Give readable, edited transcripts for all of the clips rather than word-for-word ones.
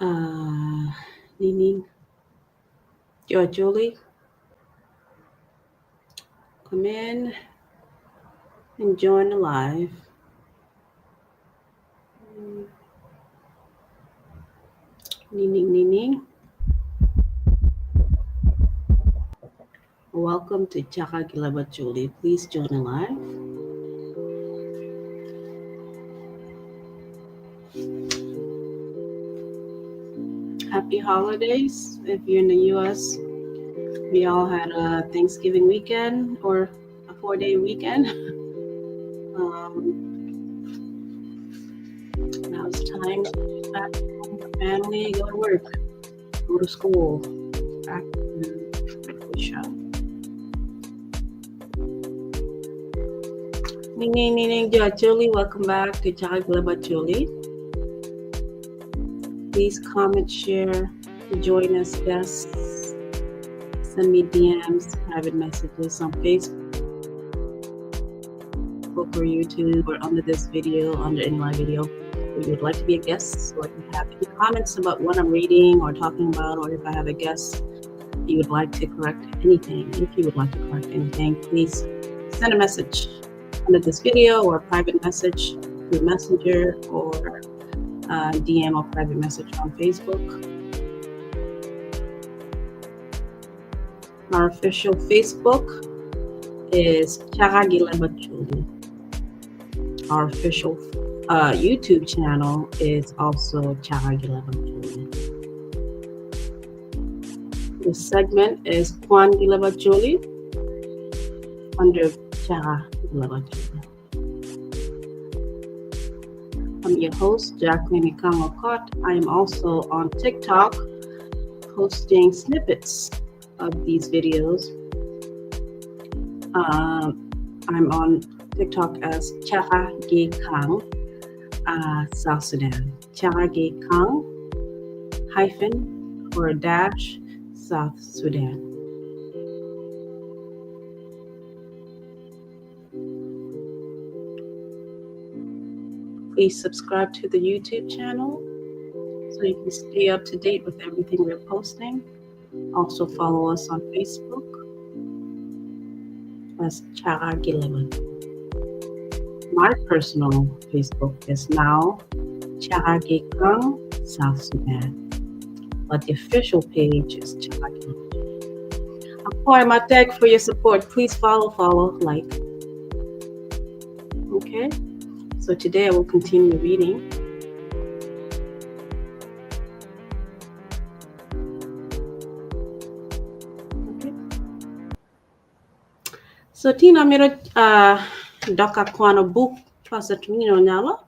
Uh, Nining Jo Julie, come in and join the live. Nining Nining. Welcome to Chaka Gileba Julie. Please join the live. Happy holidays if you're in the US. We all had a Thanksgiving weekend or a 4-day weekend. Now it's time to get back home with family, go to work, go to school, back to the show. Nining Nining Jo Julie, welcome back to Chaka Gileba Julie. Please comment, share, join us guests, send me DMs, private messages on Facebook or YouTube or under this video, under any live video. If you would like to be a guest or if you have any comments about what I'm reading or talking about, or if I have a guest you would like to correct anything, if you would like to correct anything, please send a message under this video or a private message through Messenger or DM or private message on Facebook. Our official Facebook is Chaka Gileba Julie. Our official YouTube channel is also Chaka Gileba Julie. The segment is Kwan Gileba Julie under Chaka Gileba Julie. I'm your host, Jacqueline Ikang Okot. I am also on TikTok posting snippets of these videos. I'm on TikTok as Chaka Ge Kang, South Sudan. Chaka Ge Kang hyphen or dash South Sudan. Please subscribe to the YouTube channel so you can stay up to date with everything we're posting. Also follow us on Facebook as Chaka Gileba. My personal Facebook is now Chaka Kang, South Sudan, but the official page is Chaka Gileba. Akpoyo matek for your support. Please follow, like. Okay, so today I will continue reading. Okay. So Tina miro doka kwano book Pastor Tumino Nyalo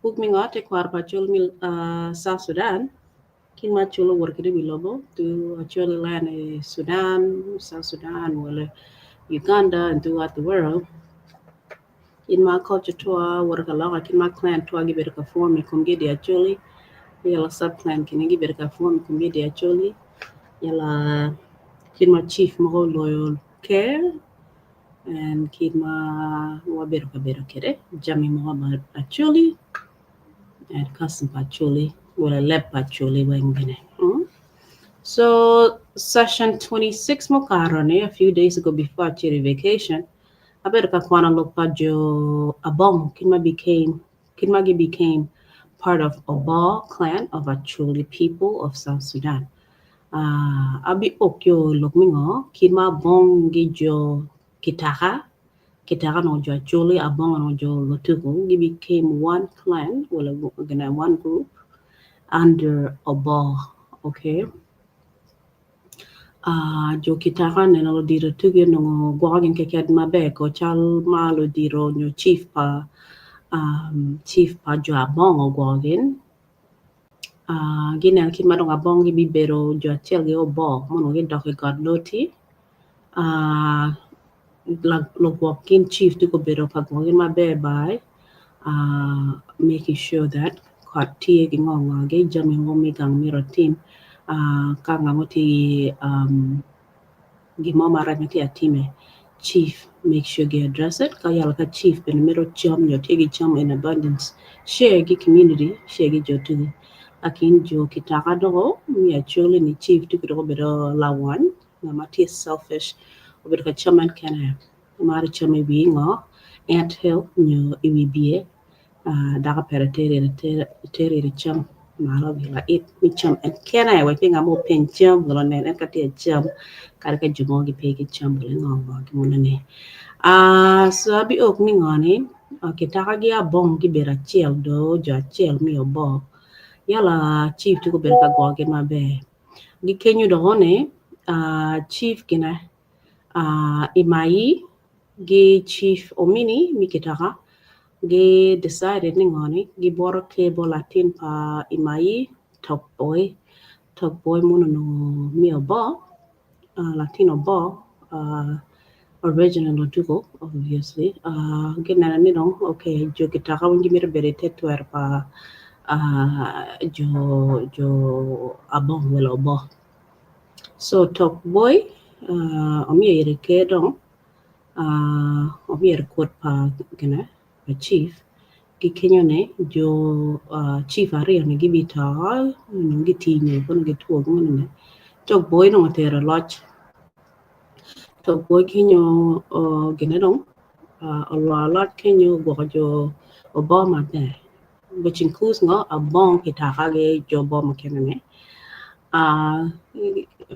book mingo te kwar pa chul mil South Sudan kin ma chulo wor kede wilobo to actually land in Sudan, South Sudan, wala Uganda and throughout the world. In my culture toa wor ka loka kin ma clan toa gi bedo ka form i kom gi di actually yala sub clan kini gi bedo ka form i kom gi di actually yala kin ma chief mo loyal care and kin ma wa bedo ka bedo kede jami mo ma actually and custom actually wala lep actually weng bene. So session 26 mo karone a few days ago before actually vacation abedo ka kwana lok pa jo Abong kin ma gi became part of Obor clan of Acholi people of South Sudan. Abi okyo lok mingo kin ma Abong gi jo Kitaka Kitaka no jo Acholi Abong no jo Lotuku gi became one clan wala gana one group under Obor. Okay. Jo Kitaka neno lo diro tuge no gwagin keket maber ko chal ma lo diro nyo chief pa jo Abong ogwagin. Ginen kit ma dong Abong gi bibedo jo achiel gi Obor mono gidok i got loti. Lo gwok gin chief tuko bedo ka gwogin maber by making sure that kot tye gi ngo ngo gi jami mo mi gang miro tim ka ngamo ti gimo marac ma tye atime chief make sure gi address it ka yalo ka chief bene miro cam nyo tye gi cam in abundance share gi community share gi jo tugi. Lakin jo kitaka doko mi Acholi ni chief tuku doko obedo lawony nga ma tye selfish obedo ka cam en kene maro cam i wi ngo ant hill nyo i wi bye dako pere teri ite cam malo wi lait me cam en kene wek pe ngat mo openy cam wek onen en ka tye ka cam kadi ka jo mogo gipe ki cam wek ngo ngo ki munu ni so abiok ni ngo ni kitaka gi abong gibedo acel do jo acel me obo yala chief tye gubedo ka gwoko gin maber gikenyo doko ni chief gine Imayi gi chief Omini me kitaka gi decided ni ngo ni gibwoto ker bot latin pa Imayi Top Boy, Top Boy mono onongo me obo latin obo original odoko obviously gineno ni dong ok jo kitaka weng gimito bedo ite twero pa jo Abong welo obo. So Top Boy omiyo ire ker dong omyero kwot pa gine pa chief ki kenyo ni jo chief aryo ni gibito nyo giti nyo kono gitwo gin moni Top Boy dong otero loc Top Boy kenyo gine dong olworo loc kenyo ogwoko jo obo maber which includes ngo abong kitaka ki jo obo mukene ni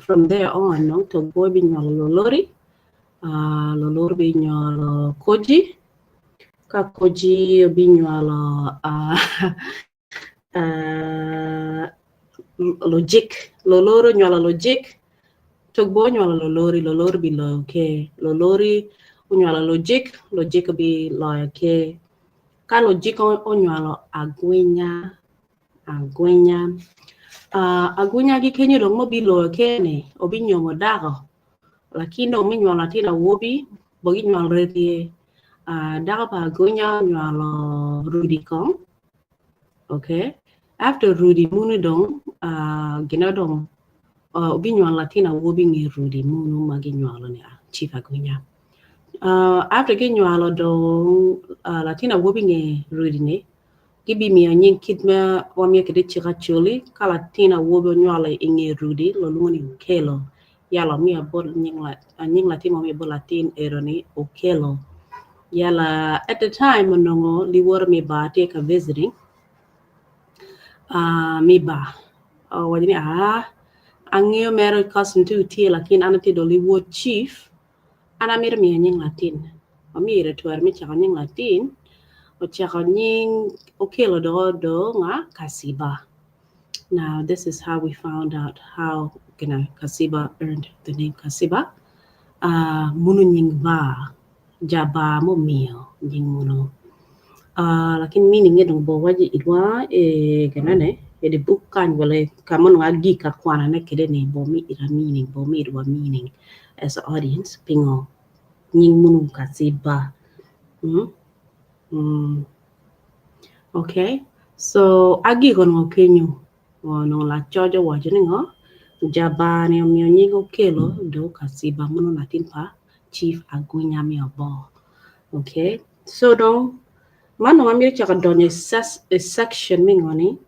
from there on nongo Top Boy binywalo lulori lulori binywalo koji ka koji obinywalo lujik lulori onywalo lujik Top Boy onywalo lulori lulori biloyo ker lulori onywalo lujik lujik biloyo ker ka lujik onywalo agwinya agwinya agwinya ki kenyo dong ma obiloyo ker ni obinyomo dako lakin dong me nywalo latin awobi bo ginywalo redi dako pa agwinya onywalo rudi kong okay after rudi munu dong gine dong obinywalo latin awobi nge rudi munu ma ginywalo ni chief agwinya after ginywalo dong latin awobi nge rudi ni gibimiyo nying kit ma wamiyo kwede cik acholi ka latin awobi onywalo i nge rudi lulwongo ni Okello yala omiyo bot nying latin mo omiyo bot latin ero ni Okello yala at the time onongo liwoto me bar tye ka visiting me bar owaco ni aa angeyo mere cousin tye lakin an atye dong liwot chief An amito miyo nying latin. Wamiyo ire twero me cako nying latin. Ocako nying Okello doko do nga Kasiba. Now this is how we found out how gina Kasiba earned the name Kasiba. Uh, munu nying ba, ja ba mumiyo nying munu. Uh, lakin meaning dong bo waji idwa e gina ne e di book kany wala ka mono agi ka kwana ne kede ni bo mi ira meaning bo mi idwa meaning. As a audience pingo nying munu Kasiba mm? Mm. Okay so agiko nongo kenyo onongo lacoc owaco ni ngo jabani omiyo nying Okello do Kasiba munu latin pa Chief Agunya me Oboo okay so dong man dong amito cako donyo i section me ngo ni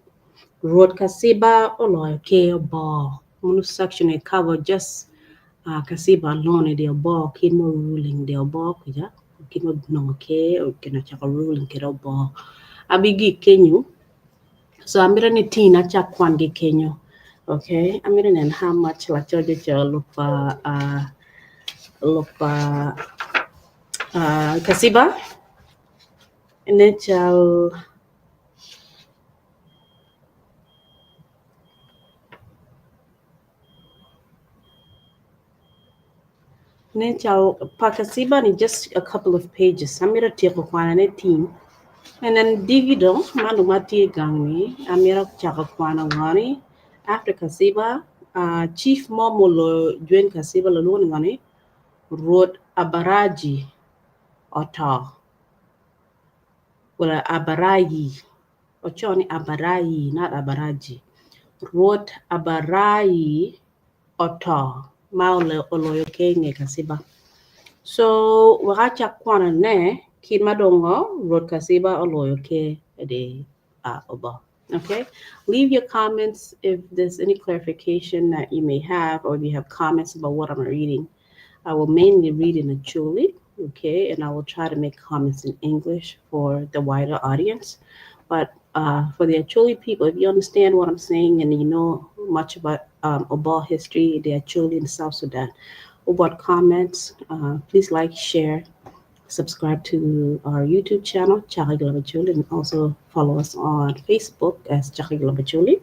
Rwot Kasiba oloyo ker Oboo munu section e cover just Kasiba alone de Oboo kit mo ruling de Oboo kuca kit mo nongo ker gin ocako ruling kede Oboo abigik kenyo so amito ni tin acak kwan ki kenyo okay amito neno how much lacoc ocoyo lok pa lok pa Kasiba nen cal Nen calo pa Kasiba ni just a couple of pages amito tyeko kwanone tin and then diki dong man dong atye gang ni amito cako kwano ngoni after Kasiba chief mo muloyo jwen Kasiba lulwongo ni ngoni Rwot Abaraji oto wala Abarayi oco ni Abarayi not Abaraji Rwot Abarayi oto ma oloyo ker i nge Kaciba. So wek acak kwanone kit ma dong Rwot Kaciba oloyo ker i obo. Okay, leave your comments if there's any clarification that you may have, or if you have comments about what I'm reading. I will mainly read in Acholi, okay, and I will try to make comments in English for the wider audience. But for the Acholi people, if you understand what I'm saying and you know much about Obbo history, the Acholi in South Sudan, about comments, please like, share, subscribe to our YouTube channel, Caka Acholi, and also follow us on Facebook as Caka Acholi.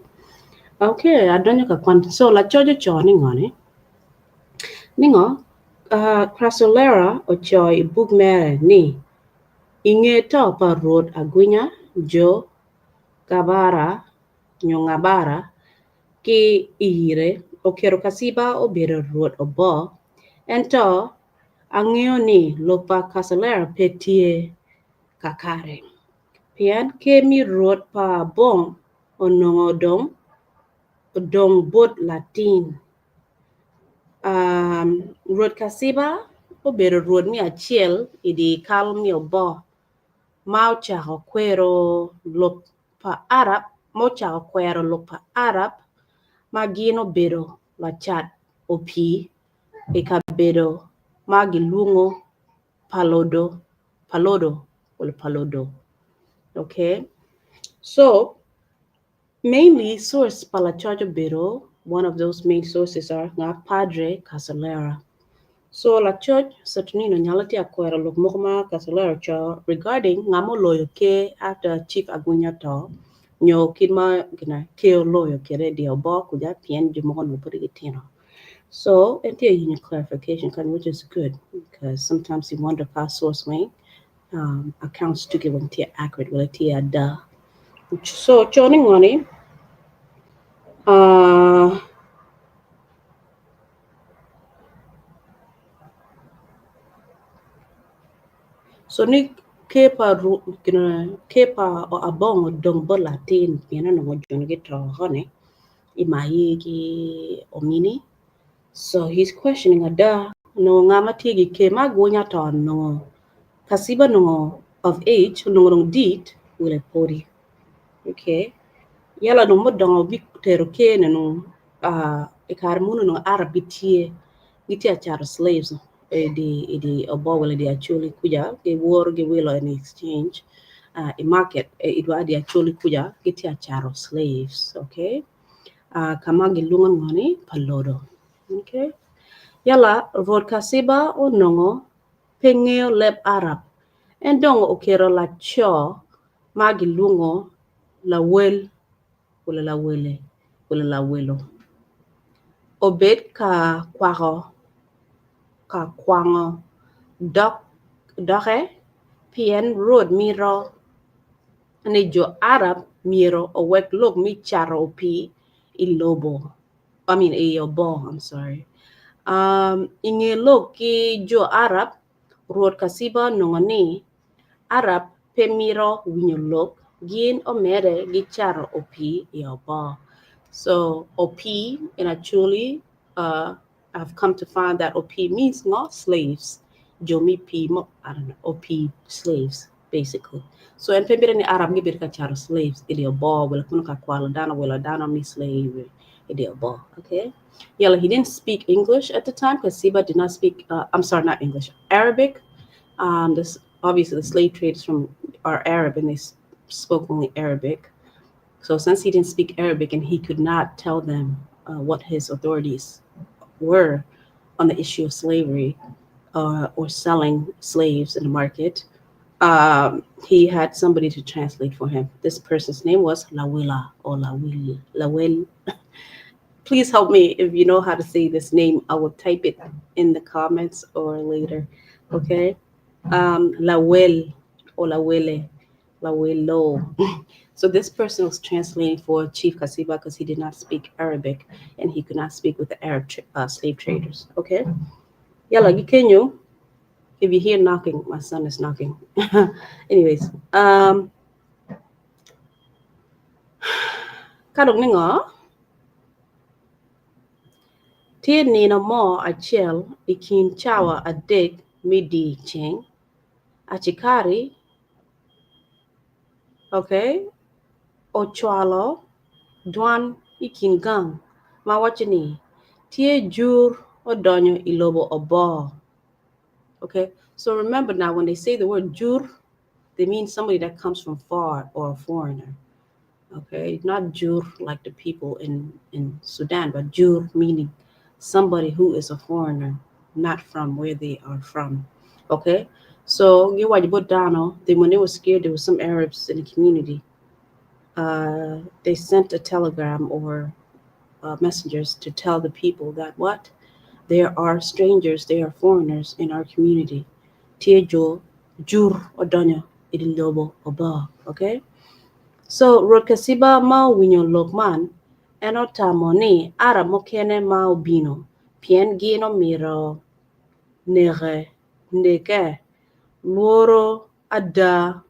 Okay, adonyo ka kwan. So lacoc oco ni ngoni? Ningo, Crasolera ocoyo i buk mere ni, I nge to pa Rwot Agwinya, jo Gabara nyo Ngabara ki Iyire oketo Kaciba obedo Rwot Obbo, ento angeyo ni lok pa Crasolera pe tye kakare, pien ker me Rwot pa Abong onongo dong odong bot latin. Rwot Kaciba obedo rwot me acel i dye kal me Obbo ma ocako kwero lok pa Arab ma ocako kwero lok pa Arab ma gin obedo lacat opii i kabedo ma gilwongo Palodo Palodo Palodo okay so Mainly source pa lacoc obedo one of those main sources are nga Padre Casolera. So lacoc Saturnino nyalo tye akwero lok mogo ma Casolera ocoyo regarding nga ma oloyo ker after Chief Agunya oto nyo kit ma gina ker oloyo kwede i dye oboo kuca pien jo mogo onongo pud gitino. So en tye yenyo clarification kany which is good because sometimes you wonder ka source weng accounts tuge weng tye accurate wala tye ada. So co ni ngo ni so ni ker pa ker pa Abongo odong bot latin pien onongo joni gito oko ni i mayi ki omini so he's questioning ada onongo nga ma tye ki ker ma agunya to onongo Kaciba onongo of age onongo dong dit wele pwodi okay yala dong mudongo bitero ker ni onongo i kare meno onongo Arab gitye gitye ka cato slaves i dye oboo wala i dye Acholi kuca giworo giwilo in exchange i market i dye Acholi kuca gitye ka cato slaves okay ka ma gilwongo ngo ni palodo okay yala Rwot Kaciba onongo pe ngeyo leb Arab, en dong oketo laco ma gilwongo Lawel wala Lawele wala Lawelo obed ka kwako ka kwango doge pien Rwot mito ni jo Arab myero owek lok me cato opii i lobo. I mean i oboo, I'm sorry. I nge lok ki jo Arab, Rwot Kaciba onongo ni Arab pe mito winyo lok, gin omede gi cato opii i oboo. So opii in Acholi, I've come to find that opii means ngo? Slaves. Jo me pii mo, I don't know, opii, slaves basically. So en pe mito ni Arab gibedo ka cato slaves i dye oboo wek kunu ka kwalo dano wilo dano me slavery i dye oboo. Okay? Yala he didn't speak English at the time because Siba did not speak, I'm sorry, not English, Arabic. This obviously the slave traders from are Arab and they spoke only Arabic. So since he didn't speak Arabic and he could not tell them what his authorities were on the issue of slavery or selling slaves in the market, he had somebody to translate for him. This person's name was Lawila or Lawil. Lawil. Please help me if you know how to say this name. I will type it in the comments or later. Okay. Lawel or Lawele. Lawelo. So this person was translating for Chief Kasiba because he did not speak Arabic and he could not speak with the Arab slave traders. Okay. Yalla, Gikenyo. If you hear knocking, my son is knocking. Anyways, ka dong ningo tye nino mo acel i kin cawa adek me dyeceng acikari okay. Ocwalo dwan i kin gang ma waco ni, Tye jur odonyo i lobo oboo. Okay, so remember now when they say the word jur, they mean somebody that comes from far or a foreigner. Okay, not jur like the people in, in Sudan, but jur meaning somebody who is a foreigner, not from where they are from. Okay, so giwaco bot dano, they, when they were scared, there were some Arabs in the community. They sent a telegram or messengers to tell the people that what? There are strangers, they are foreigners in our community. Tye jo jur odonyo i lobo oboo. Okay? So Rwot Kaciba ma owinyo lok man, en otamo ni Arab mukene ma obino pien gin omito neke, neke, lworo ada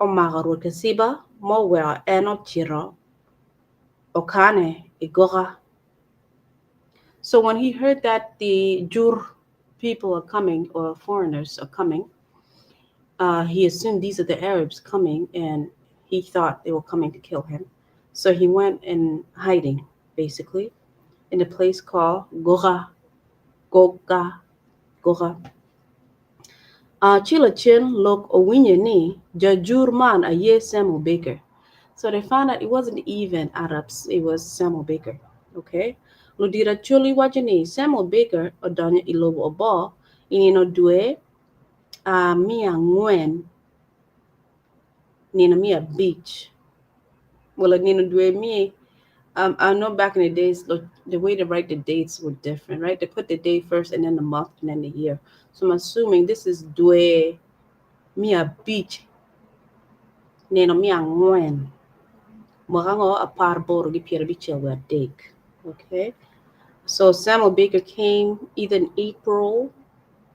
omako Rwot Kaciba ma oweko en ocito okane i goka. So when he heard that the Jur people are coming or foreigners are coming, he assumed these are the Arabs coming and he thought they were coming to kill him. So he went in hiding, basically, in a place called Goga. Goga. Goga. Ci lacen lok owinye ni jajur man aye Samuel Baker. So they found out it wasn't even Arabs, it was Samuel Baker. Okay? Ludira Acholi waco ni Samuel Baker odonyo i lobo oboo i nino dwe 400 nino 500. Well, nino dwe mi I know back in the days, the way to write the dates were different, right? They put the day first and then the month and then the year. So I'm assuming this is dwe 500 nino 400 mwaka ngo 1863. Okay. So Samuel Baker came either in April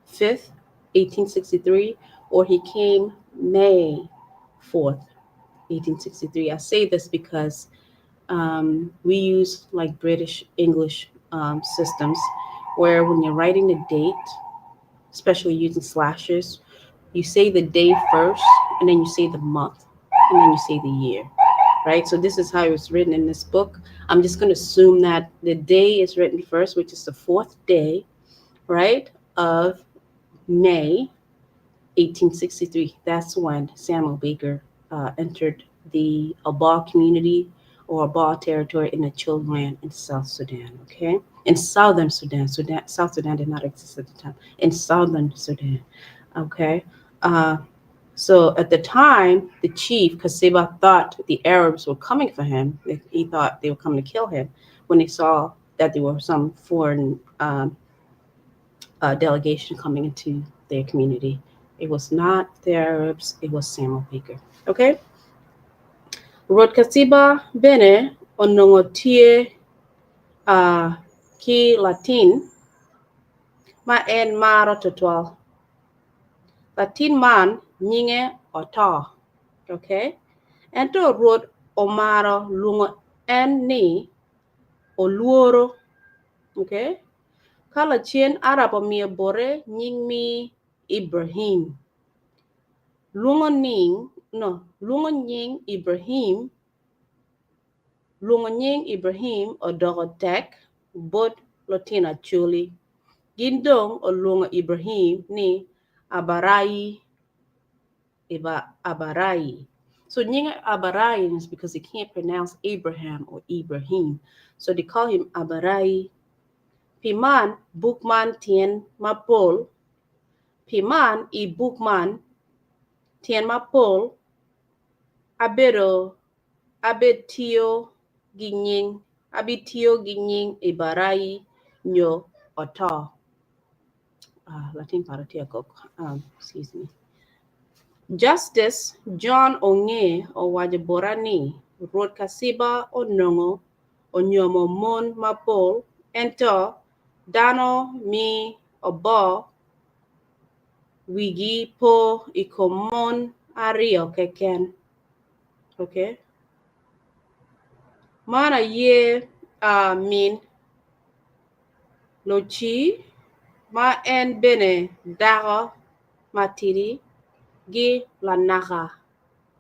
5th, 1863, or he came May 4th, 1863. I say this because we use like British English systems where when you're writing the date, especially using slashes, you say the day first and then you say the month and then you say the year, right? So this is how it was written in this book. I'm just going to assume that the day is written first, which is the fourth day, right, of May 1863. That's when Samuel Baker entered the Abah community or Abah territory in the Acholi land in South Sudan, okay? In southern Sudan. Sudan, South Sudan did not exist at the time. In southern Sudan, okay? So at the time, the chief, Kasiba, thought the Arabs were coming for him. He thought they were coming to kill him when they saw that there were some foreign delegation coming into their community. It was not the Arabs, it was Samuel Baker. Okay? Rwot Kaciba bene onongo tye ki latin ma en maro tutwal. Latin man nyinge oto. Okay? Ento Rwot omaro lwongo en ni olworo. Okay? Ka lacen Arab omiyo bote nying mi Ibrahim. Lwongo ning no, lwongo nying Ibrahim lwongo nying Ibrahim odoko tek bot lutino Acholi. Gin dong olwongo Ibrahim ni Abarai. Iba, Abarai. So nying Abarai is because they can't pronounce Abraham or Ibrahim. So they call him Abarai. Pi man buk man tyen mapol. Pi man i buk man tyen mapol abedo abetiyo gi nying abitiyo gi nying Ibarai nyo oto. Latin para tye agok. Excuse me. Justice John Onge owaco bota ni Rwot Kaciba onongo onyomo mon mapol ento dano mi oboo wigi po i kom mon aryo keken. Okay. Man aye min Loci ma en bene dako matidi gi lanaka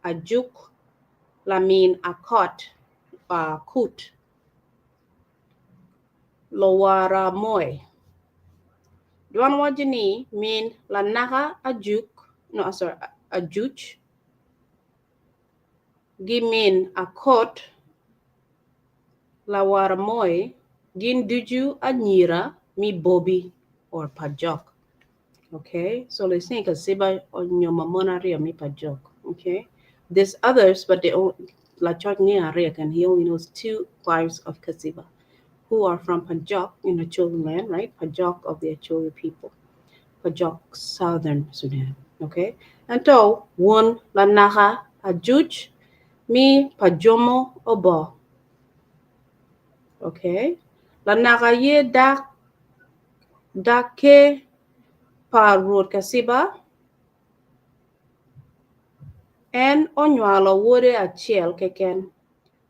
ajuk. Lamin Akot Kut Luwaramoe. Dwan waco ni min Lanaka Ajuk, no, sorry, Ajuc gi min Akot Lawaramoe gin ducu anyira mi Bobi or Pajok. Okay, so let's think Kasiba onyomo mon aryo mi Pajok. Okay, there's others, but they all Lachok ni aryo, and he only knows two wives of Kasiba who are from Pajok in Acholi land, right? Pajok of the Acholi people. Pajok, Southern Sudan. Okay, and so one Lanaka Ajuj mi Pajomo Obo. Okay, Lanaka ye dak Dakke pa Rwot Kaciba, en onywalo wode acel keken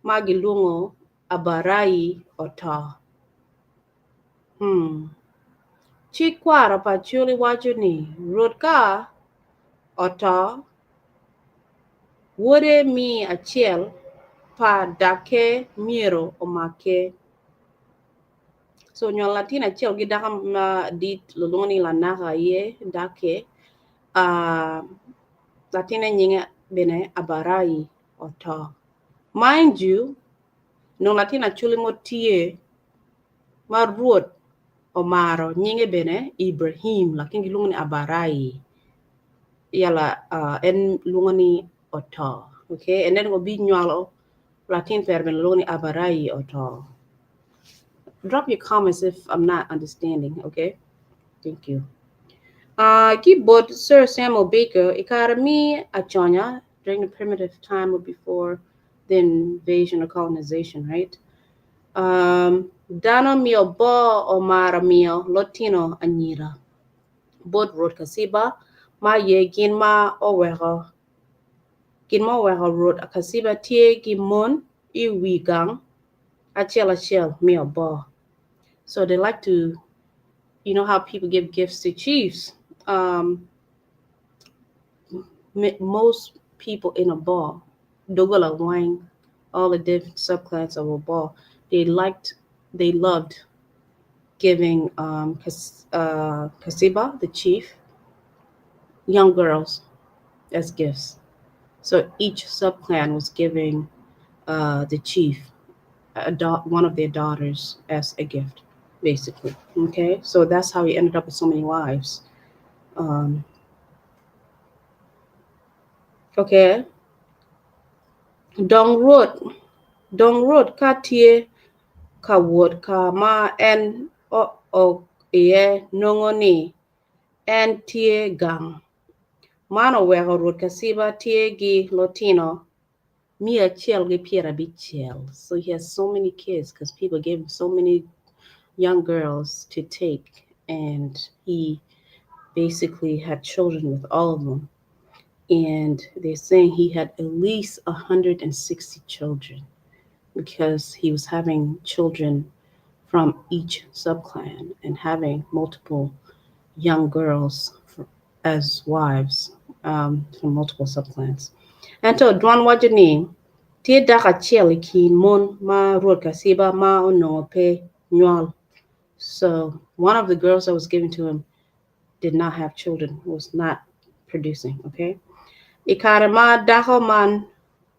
ma gilwongo Abarai oto. Hmm. Cik kwaro pa Acholi waco ni Rwot ka oto, wode mi acel pa dakke myero omake. So onywalo latin acel ki dako madit lulwongo ni Lanaka aye dakke. Uh, latine nyinge bene Abarai oto. Mind you, nongo latin Acholi mo tye ma Rwot omaro nyinge bene Ibrahim lakin gilwongo ni Abarai. Yala uh, en lwongo ni oto. Okay, and then obinywalo latin pere bene lwongo ni Abarai oto. Drop your comments if I'm not understanding, okay? Thank you. Ki bot Sir Samuel Baker, i kare me aconya, during the primitive time or before the invasion or colonization, right? Dano mi obo omaro miyo lotino anyira bot Rwot Kaciba ma aye gin ma oweko gin ma oweko Rwot Kaciba tye ki mon i wi gang acel acel mi obo. So they like to, you know how people give gifts to chiefs. Most people in Obo, Dogola Wang, all the different subclans of Obo, they loved giving Kasiba, the chief, young girls as gifts. So each subclan was giving the chief one of their daughters as a gift, basically. Okay, so that's how he ended up with so many wives. Okay, dong Rwot ka tye ka wot ka ma en o iye nongo ni en tye gang. Man oweko Rwot Kaciba tye gi lotino 150. So he has so many kids because people gave him so many young girls to take, and he basically had children with all of them. And they're saying he had at least 160 children because he was having children from each subclan and having multiple young girls as wives from multiple subclans. Ento dwan waco ni tye dako acel i kin mon ma Rwot Kaciba ma onongo pe nywal. So one of the girls that was given to him did not have children, was not producing, okay? I kare ma dako man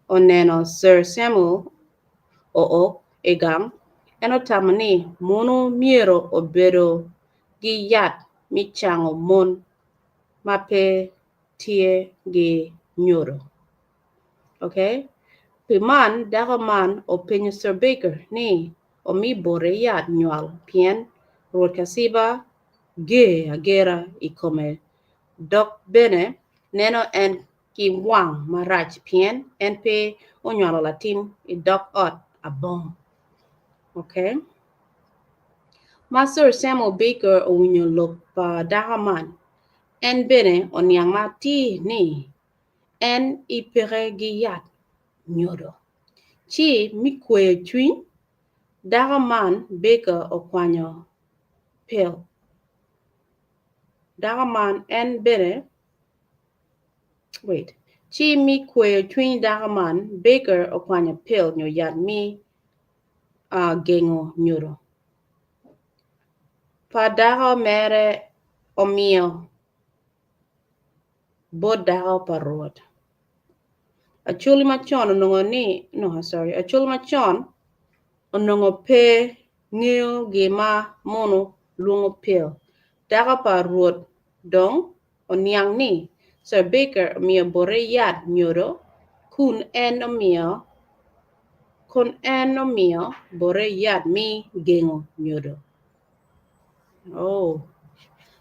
oneno Sir Samuel oo i gang, en otamo ni munu myero obedo gi yat mi cango mon ma pe tye gi nyodo. Okay? Pi man, dako man openyo Sir Baker ni omi bote yat nywal pien Rwot Kaciba ger agera i kome dok bene neno en ki wang marac pien en pe onywalo latin i dog ot abong. Okay? Ma Sir Samuel Baker owinyo lok pa dako man, en bene oniang matir ni en ipeke gi yat nyodo. Ci mi kweyo cwiny, dako man Baker okwanyo pill. Dako man en bene wait. Ci mi kweyo cwiny dako man, Baker okwanyo pill nyo yat mi gengo nyodo pa dako mere omiyo bot dako pa Rwot. Acholi macon onongo ni no sorry Acholi macon onongo pe ngeyo gi ma munu lwongo pill. Dako pa Rwot dong oniang ni Sir Baker omiyo bote yat nyodo kun en omiyo kun en omiyo bote yat me gengo nyodo. Oh,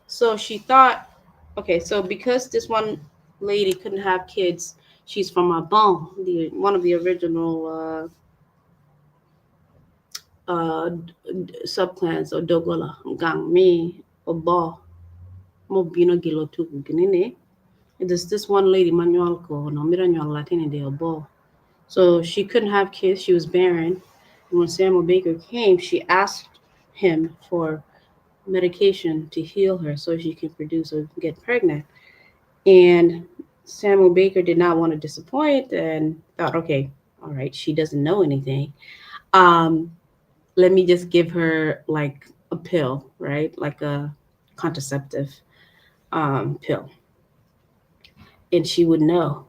so she thought, okay, so because this one lady couldn't have kids, she's from Abong, the one of the original subclans of Dogola, Gang Me, Obo, Mobino Gilo Tuku Ginini. There's this one lady, Manuel Ko, no Mira Nyual Latini de Obo. So she couldn't have kids, she was barren. And when Samuel Baker came, she asked him for medication to heal her so she can produce or get pregnant. And Samuel Baker did not want to disappoint and thought, okay, all right, she doesn't know anything. Let me just give her like a pill, right? Like a contraceptive pill. And she would know.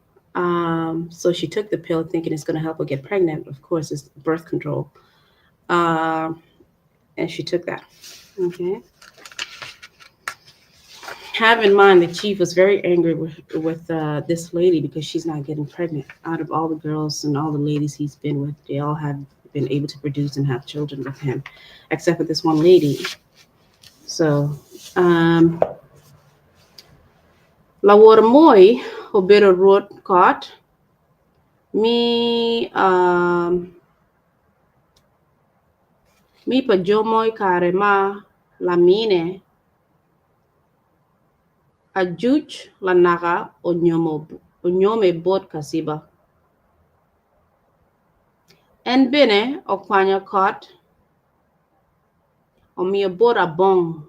So she took the pill thinking it's going to help her get pregnant. Of course, it's birth control. And she took that. Okay. Have in mind the chief was very angry with this lady because she's not getting pregnant. Out of all the girls and all the ladies he's been with, they all have been able to produce and have children with him, except for this one lady. So, Lawor Moi obedo rwod kot mi mi pa jo mo i kare ma lamine Ajuc Lanaka onyome bot Kaciba. En bene okwanyo kot omiyo bot Abong.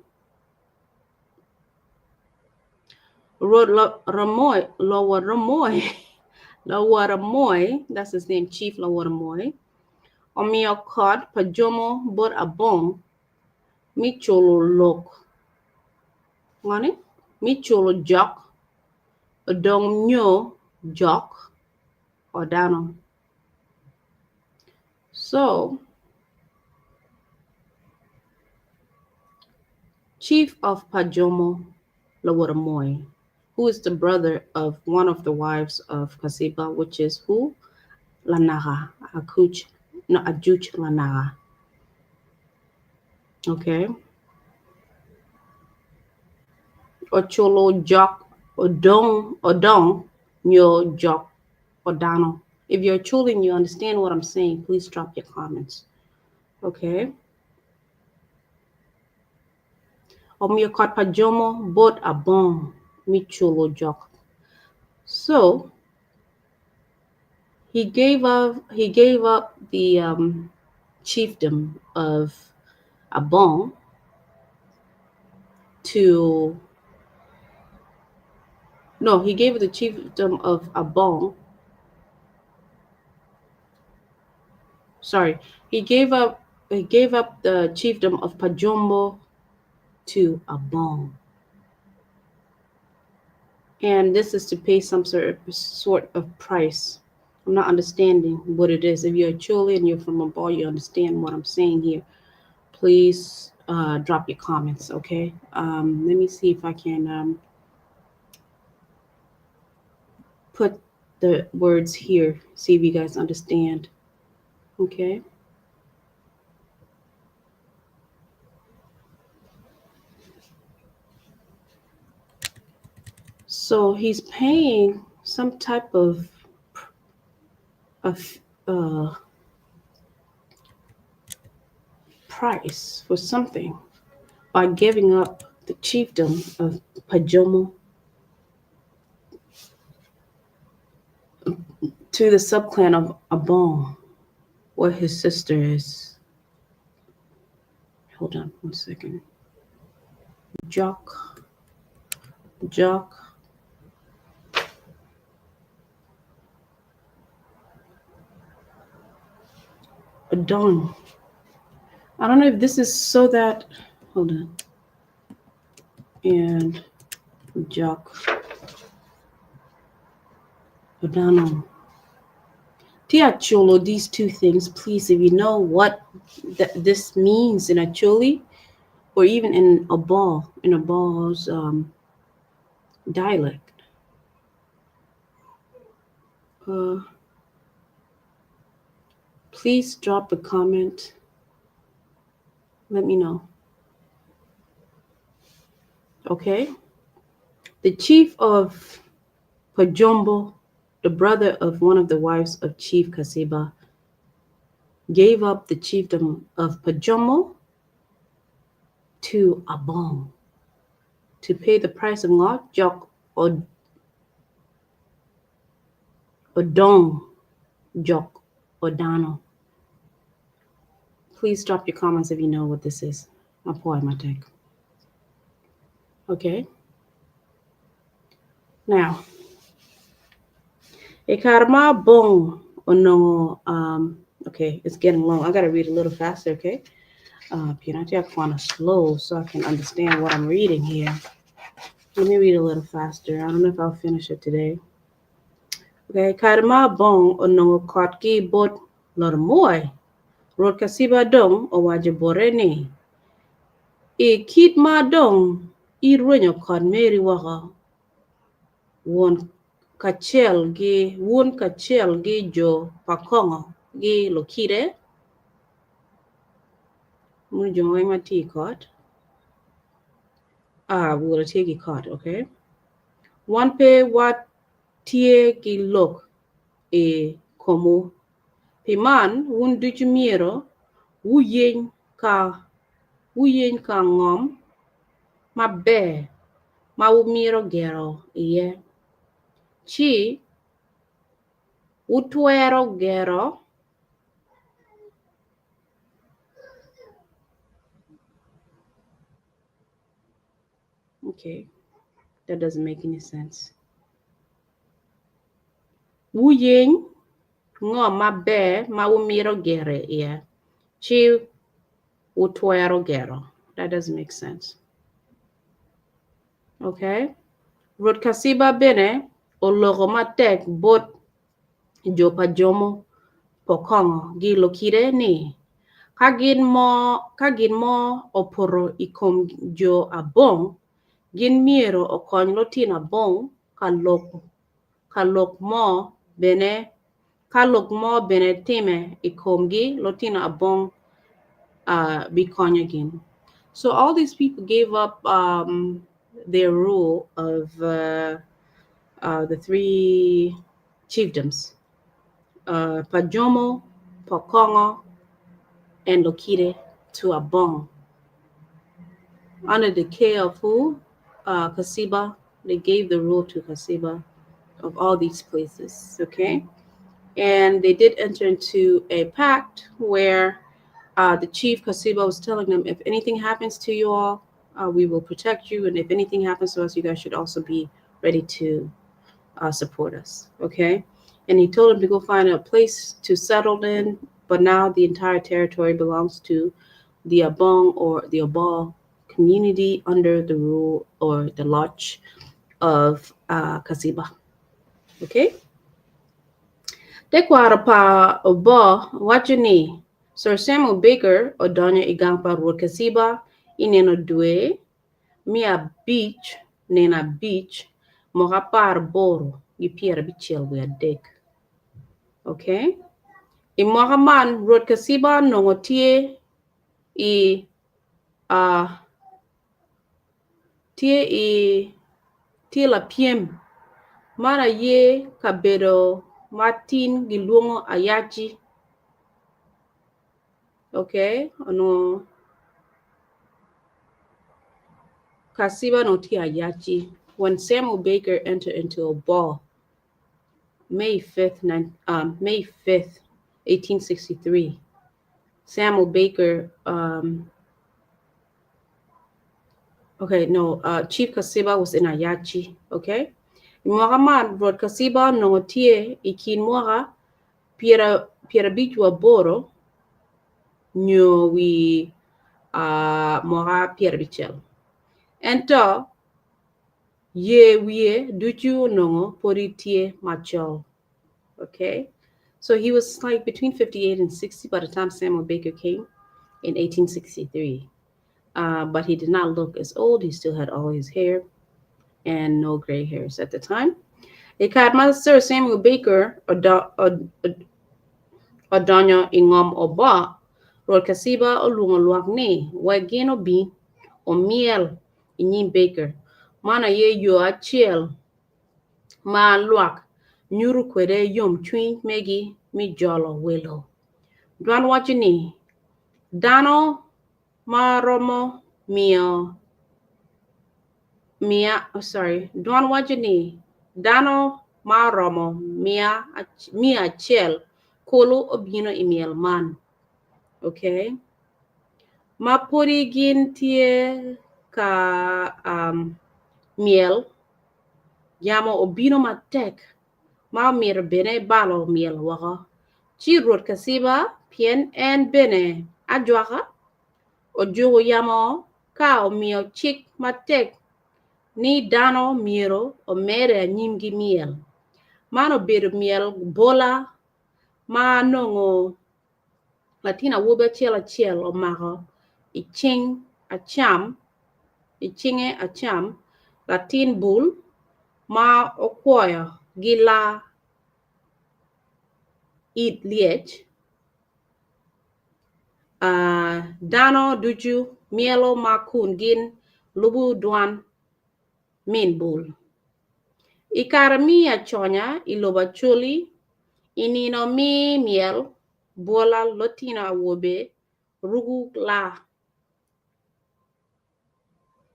Rwot Ramoy, Lawor Lawor that's his name, Chief Lawor Moi, omiyo kot pa Jomo bot Abong mi culo lok ngoni mi culo jok odong nyo jok odano. So, Chief of Pajomo Lawor Moi, who is the brother of one of the wives of Kasiba, which is who? Lanaga, Akuch, no, Ajuch Lanaga. Okay. Ochulo Jok Odong Odong Nyo Jok Odano. If you're Acholi and you understand what I'm saying, please drop your comments. Okay. Omiyo kot pa Jomo bot Abong mi culo jok. So he gave up the chiefdom of Abong to, no, he gave the chiefdom of Abong, sorry, he gave up the chiefdom of Pajombo to Abong. And this is to pay some sort of price. I'm not understanding what it is. If you're Acholi and you're from Abong, you understand what I'm saying here. Please drop your comments, okay? Let me see if I can put the words here, see if you guys understand. Okay. So he's paying some type of price for something by giving up the chiefdom of Pajomo to the subclan of Abong, where his sister is. Hold on one second. Jock. Jock. Odong. I don't know if this is so that, hold on, and Jok Odano. Tia Cholo, these two things, please, if you know what th- this means in Acholi or even in a ball, in a ball's dialect. Please drop a comment. Let me know. Okay. The chief of Pajombo, the brother of one of the wives of Chief Kasiba, gave up the chiefdom of Pajomo to Abong to pay the price of Ngok Jok Odong Jok Odano. Please drop your comments if you know what this is. Apoy Matek. Okay. Now, i kare ma Abong onongo okay, it's getting long. I gotta read a little faster, okay? Pien atye ka kwano slow so I can understand what I'm reading here. Let me read a little faster. I don't know if I'll finish it today. Okay, i kare ma Abong onongo kot ki bot Lormoy, Rwot Kaciba dong owaco bote ni, I kit ma dong irwenyo kot meri woko, wun kacel gi jo pa kongo gi lukite, wun jo weng ma tye i kot, wun tye ki kot, okay? Wan pe watye ki lok i komwu. Pi man, wun ducu myero wuyeny ka ngom maber ma wumito gero iye, ci wutwero gero Okay, that doesn't make any sense. Wuyeny ngom maber ma wumito gero iye, ci wutwero gero. That doesn't make sense. Okay. Rwot Kaciba bene oloko matek bot jo pa Jomo Pokongo gi Lukite ni, ka gin mo opoto i kom jo Abong, gin myero okony lutino Abong ka lok mo bene time i komgi, lutino Abong bikonyo gin. So all these people gave up their rule of the three chiefdoms, Pajomo, Pokongo, and Lokite to Abong. Under the care of who? Kasiba. They gave the rule to Kasiba of all these places, okay? And they did enter into a pact where the chief Kasiba was telling them, if anything happens to you all, we will protect you. And if anything happens to us, you guys should also be ready to support us, okay? And he told them to go find a place to settle in, but now the entire territory belongs to the Abong or the Obal community under the rule or the lodge of Kasiba, okay? Tekwaro pa Obo waco ni Sir Samuel Baker odonyo i gang pa Rwot Kasiba i nino dwe me abic nino abic mwaka 18 73. Okay? I mwaka man Rwot Kasiba onongo tye i tye lapyem man aye kabedo ma tin gilwongo Ayaci. Okay, onongo Kasiba onongo tye Ayaci when Samuel Baker entered into Obal May 5th, May 5th, 1863. Samuel Baker, okay, no, Chief Kasiba was in Ayachi, okay? I mwaka man, Rwot Kasiba onongo tye i kin mwaka 58. nyo wi mwaka pyerabicel. Ento yer wiye ducu onongo pwodi tye macol. Okay? So he was like between 58 and 60 by the time Samuel Baker came in 1863. But he did not look as old. He still had all his hair and no gray hairs at the time. I kare ma Sir Samuel Baker odonyo i ngom Oboo, Rwot Kaciba olwongo lwak ni wek gin obin omyel i nyim Baker. Man aye yo acel ma lwak nyuto kwede yomcwiny megi me jolo welo. Dwan waco ni, Dano ma romo miyo miya oh sorry dwan waco ni dano ma oromo miya acel kulu obino i myel man. Okay. Ma pwodi gin tye ka um, myel, yamo obino matek ma omito bene balo myel woko. Ci Rwot Kaciba, pien en bene ajwaka, ojuko yamo ka omiyo cik matek ni dano myero omedde anyim ki myel. Man obedo myel bola ma nongo latin awobi acel acel omako i cing acam i cinge acam latin bul ma okwoyo gi laa it lyec. Dano ducu myelo ma kun gin lubo dwan min bul. I kare me aconya i lobo Acholi, i nino me myel bwola lutino awobe ruko laa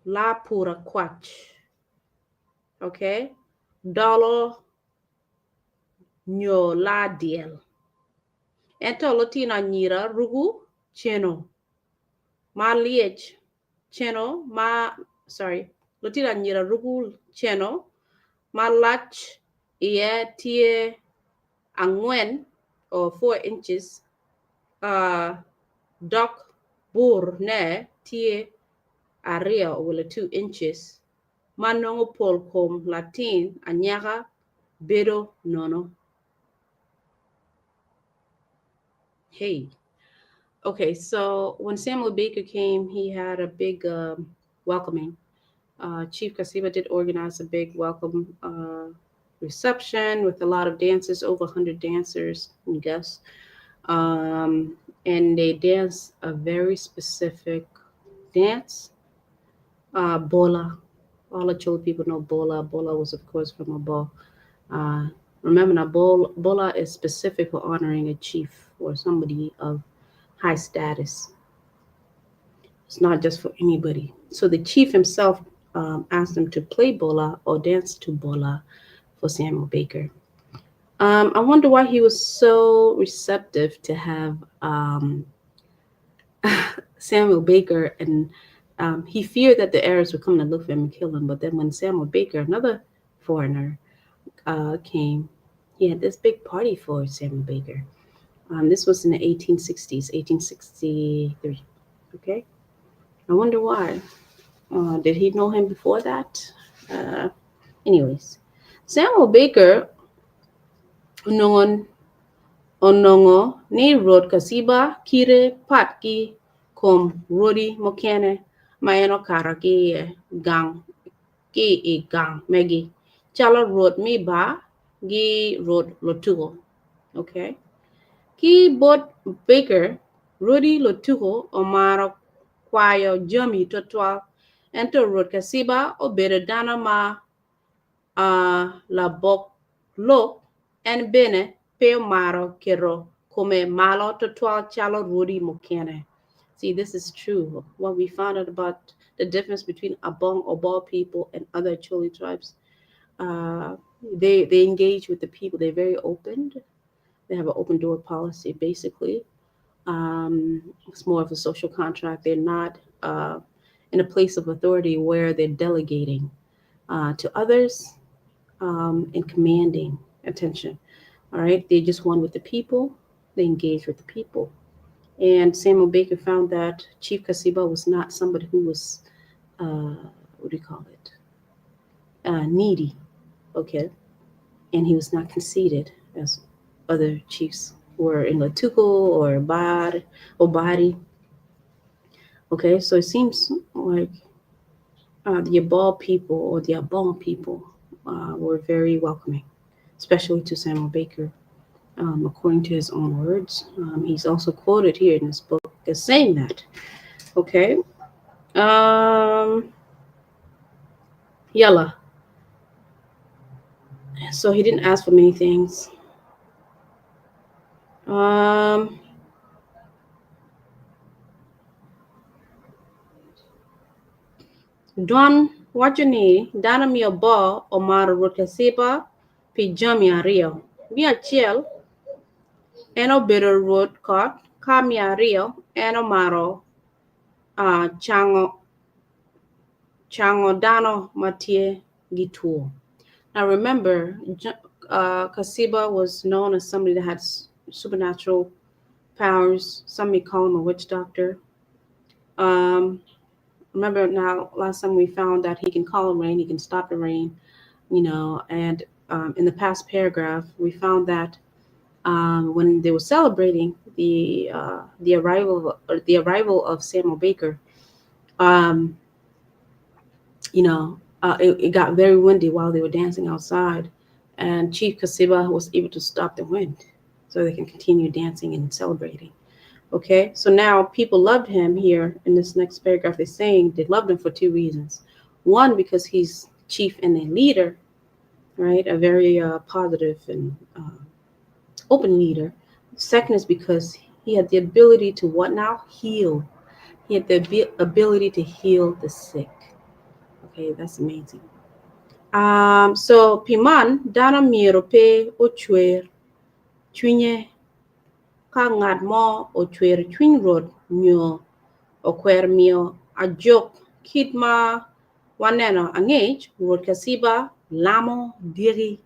laa pur akwac okay dolo nyo laa dyel. Ento lutino anyira ruko ceno ma lyec ceno ma sorry lutino anyira ruko ceno ma lac iye tye angwen or 4 inches dok bur ne tye aryo wala 2 inches ma nongo pol kom latin anyaka bedo nono. Hey. Okay, so when Samuel Baker came, he had a big welcoming. Chief Kasiba did organize a big welcome reception with a lot of dancers, over 100 dancers and guests. And they danced a very specific dance, Bola. All the Acholi people know Bola. Bola was, of course, from Abor. Remember now, Bola is specific for honoring a chief or somebody of high status. It's not just for anybody. So the chief himself asked them to play Bola or dance to Bola for Samuel Baker. I wonder why he was so receptive to have Samuel Baker, and he feared that the Arabs would come to look for him and kill him. But then when Samuel Baker, another foreigner, came, he had this big party for Samuel Baker. This was in the 1860s, 1863. Okay. I wonder why. Did he know him before that? Anyways, Samuel Baker onongo onongo ni Rwot Kaciba kite pat ki kom rwodi mukene ma en okato ki iye gang ki i gang megi calo Rwot me bar gi Rwot Lotuko. Okay. Ki bot Baker, Rwodi Lotuko omaro kwayo jami twatwal ento Rwot Kaciba obedo dano ma labok lok en bene pe omaro keto kome malo twatwal calo rwodi mukene. See, this is true. What we found out about the difference between Abong Obor people and other Acholi tribes, they engage with the people. They're very open. They have an open door policy, basically. It's more of a social contract. They're not in a place of authority where they're delegating to others and commanding attention. All right. They're just one with the people. They engage with the people. And Samuel Baker found that Chief Kasiba was not somebody who was, what do you call it, needy, okay? And he was not conceited as other chiefs were in Latuko or Bad or Bari. Okay, so it seems like the Abal people or the Abong people were very welcoming, especially to Samuel Baker, according to his own words. He's also quoted here in this book as saying that. Okay. Yalla. So he didn't ask for many things. Dwan waco ni dano me oboo omaro Rwot Kaciba pi jami aryo. Me acel, en obedo rwod kot, ka me aryo, en omaro cango cango dano ma tye gi two. Now remember, Kasiba was known as somebody that had supernatural powers. Some may call him a witch doctor. Remember now, last time we found that he can call rain, he can stop the rain, and in the past paragraph, we found that when they were celebrating the arrival or the arrival of Samuel Baker, it got very windy while they were dancing outside, and Chief Kasiba was able to stop the wind so they can continue dancing and celebrating. Okay, so now people loved him here in this next paragraph. They're saying they loved him for two reasons. One, because he's chief and a leader, right? A very positive and open leader. Second is because he had the ability to what now? Heal. He had the ability to heal the sick. Okay, that's amazing. So pi man dano myero pe ocwer cwinye ka ngat mo ocwero cwiny Rwot nyo okwero miyo ajok kit ma waneno angec Rwot Kaciba lamo dyegi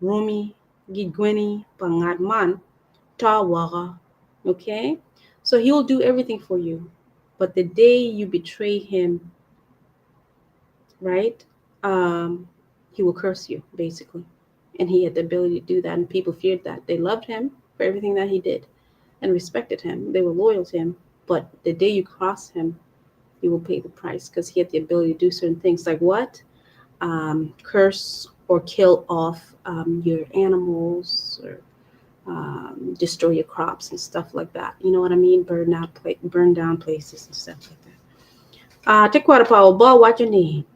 romi gi gweni pa ngat man to woko. Okay? So he will do everything for you. But the day you betray him, right? He will curse you, basically. And he had the ability to do that, and people feared that. They loved him for everything that he did and respected him. They were loyal to him. But the day you cross him, you will pay the price because he had the ability to do certain things like what? Curse or kill off your animals or destroy your crops and stuff like that. You know what I mean? Burn down places and stuff like that. Tekwaro pa Oboo waco ni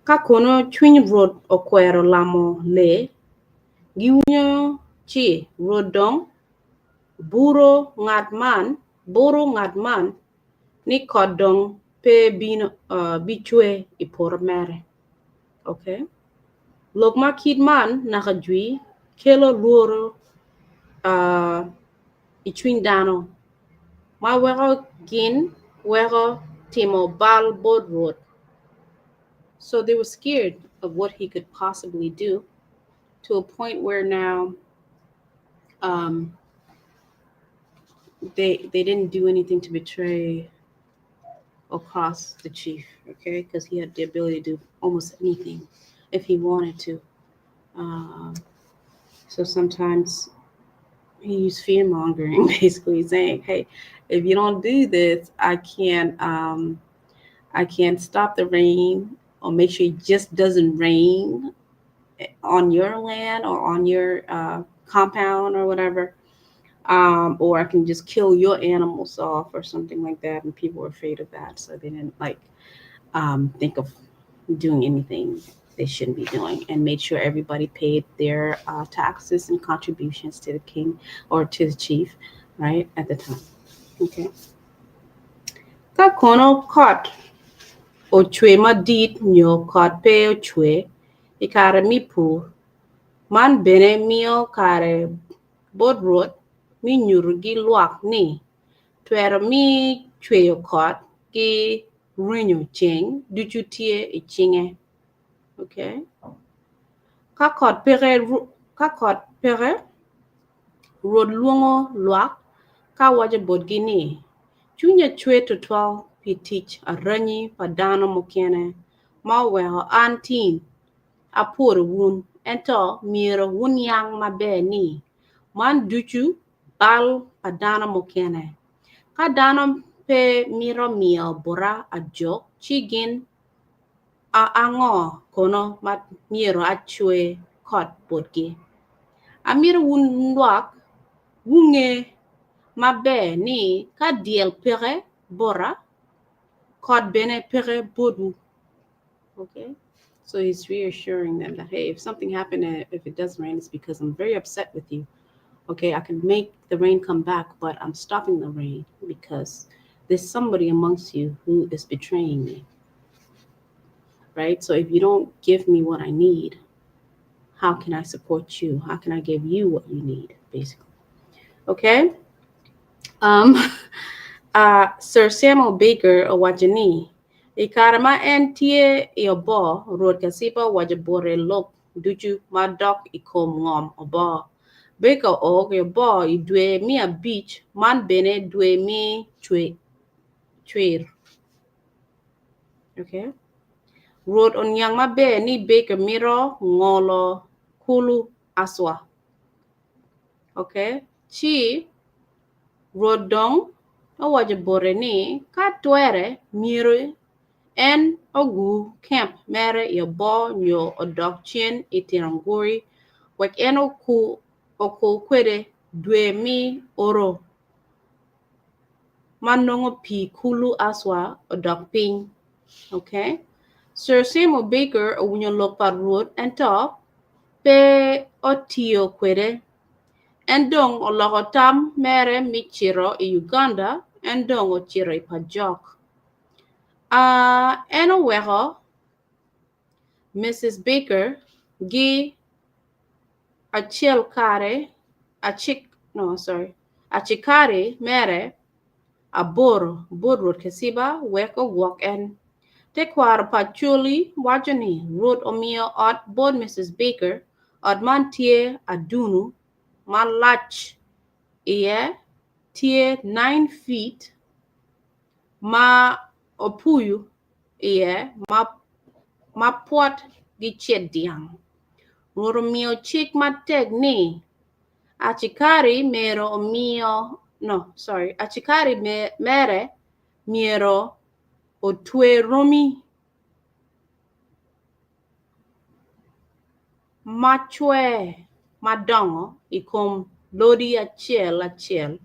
ka kono cwiny Rwot okwero lamo lee, giwinyo ci Rwot dong buro ngat man buro ngat man ni kot dong pe bino bicwe i poto mere. Okay? Lok ma kit man naka jwi kelo lworo i cwiny dano ma weko gin weko timo bal bot Rwot. So they were scared of what he could possibly do to a point where now they didn't do anything to betray or cross the chief, okay? Because he had the ability to do almost anything if he wanted to. So sometimes he used fear mongering, basically saying, "Hey, if you don't do this, I can't stop the rain, or make sure it just doesn't rain on your land or on your compound or whatever." Or I can just kill your animals off or something like that. And people were afraid of that, so they didn't like think of doing anything they shouldn't be doing, and made sure everybody paid their taxes and contributions to the king or to the chief, right at the time. Okay. Ka kono kot ocwe madit nyo kot pe ocwe i kare me pur, man bene miyo kare bot Rwot me nyuto gi lwak ni twero me cweyo kot ki rwenyo ceng ducu tye i cinge. Okay. Ka kot peke, ka kot peke, Rwot lwongo lwak. ka waco botgi ni, Cwinya cwer twatwal pi tic aranyi pa dano mukene ma oweko an tin apwodo wun, ento myero wuniang maber ni, man ducu bal pa dano mukene. Ka dano pe mito miyo bota ajok, ci gin ango kono ma myero acwe kot botgi? Amito wun lwak wunge maber ni ka dyel peke bota, kot bene peke botwu. Okay? So he's reassuring them that, hey, if something happened, if it does rain, it's because I'm very upset with you. Okay, I can make the rain come back, but I'm stopping the rain because there's somebody amongst you who is betraying me. Right? So if you don't give me what I need, how can I support you? How can I give you what you need, basically? Okay? Um, Sir Samuel Baker owaco ni, I kare ma en tye i oboo, Rwot Kaciba owaco bote lok ducu ma dok i kom ngom oboo. Baker oo i oboo i dwe me abic, man bene dwe me cwer. Rwot oniang maber ni Baker mito ngolo kulu Aswa. Ci Rwot dong owaco bote ni ka twere myero en ogur kemp mere i oboo nyo odok cen i Tiranguri wek en okur kwede dwe me oro ma nongo pii kulu Aswa odok piny. Okay. Sir Samuel Baker owinyo lok pa Rwot ento pe otiyo kwede. En dong oloko tam mere me cito i Uganda, en dong ocito i Pajok. En oweko Mrs. Baker gi acel kare acik no sorry acikari mere aboro bot Rwot Keciba wek ogwok en. Tekwaro pa Acholi waco ni Rwot omiyo ot bot Mrs. Baker, ot man tye adunu ma lac iye tye 9 feet ma opuyu iye ma pwot gi cet dyang. Rwot omiyo cik matek ni Acikari myero omiyo no sorry acikari mere myero otwe romi ma cwe madongo i kom lodi acel acel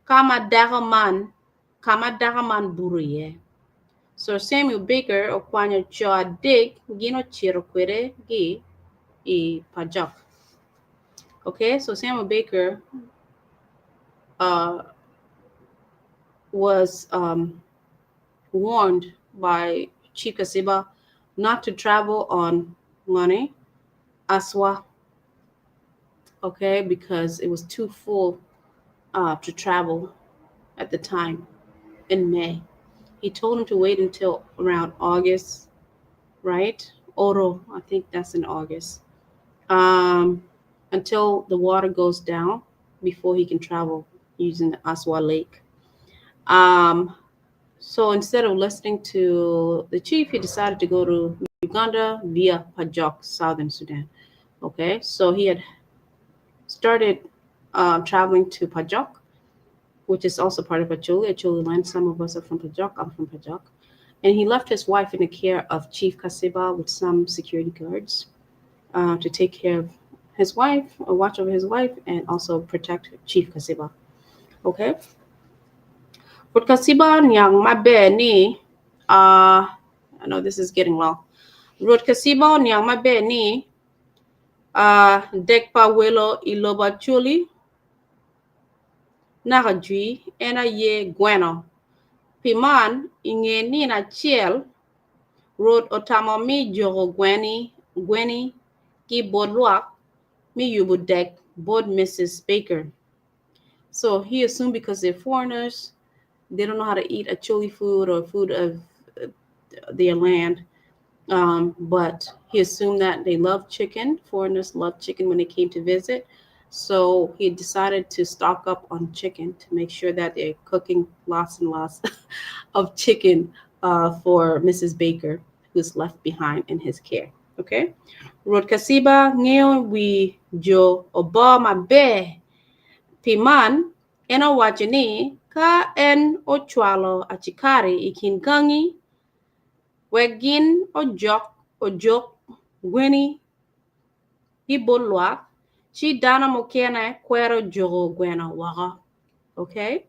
ka ma dako man ka ma dako man buto iye. Sir Samuel Baker okwanyo co adek gin ocito kwede gi i Pajok. Okay, so Samuel Baker uh, was warned by Chief Kasiba not to travel on Ngani Aswa, okay, because it was too full to travel at the time in May. He told him to wait until around August, right? Oro, I think that's in August. Until the water goes down before he can travel using the Aswa Lake. So instead of listening to the chief, he decided to go to Uganda via Pajok, southern Sudan. Okay, so he had started traveling to Pajok, which is also part of Acholi, Acholi land. Some of us are from Pajok. I'm from Pajok. And he left his wife in the care of Chief Kasiba with some security guards to take care of his wife, or watch over his wife, and also protect Chief Kasiba. Okay? But Kasiba niang maber ni, I know this is getting long. Rwot Kasiba oniang maber ni dek pa welo i lobo Acholi naka jwi en aye gweno. Pi man, i nge nino acel, Rwot otamo me juko gweni ki bot lwak me yubo dek bot Mrs. Baker. So he assumed because they're foreigners, they don't know how to eat Acholi food or food of their land. But he assumed that they love chicken. Foreigners love chicken when they came to visit. So he decided to stock up on chicken to make sure that they're cooking lots and lots of chicken for Mrs. Baker, who's left behind in his care. Okay? Rwot Kaciba ngeyo wi jo oboo maber. Pi man, en owaco ni ka en ocwalo acikari i kin gangi wek gin ojok ojuk gweni ki bot lwak, ci dano mukene kwero juko gweno woko. Okay?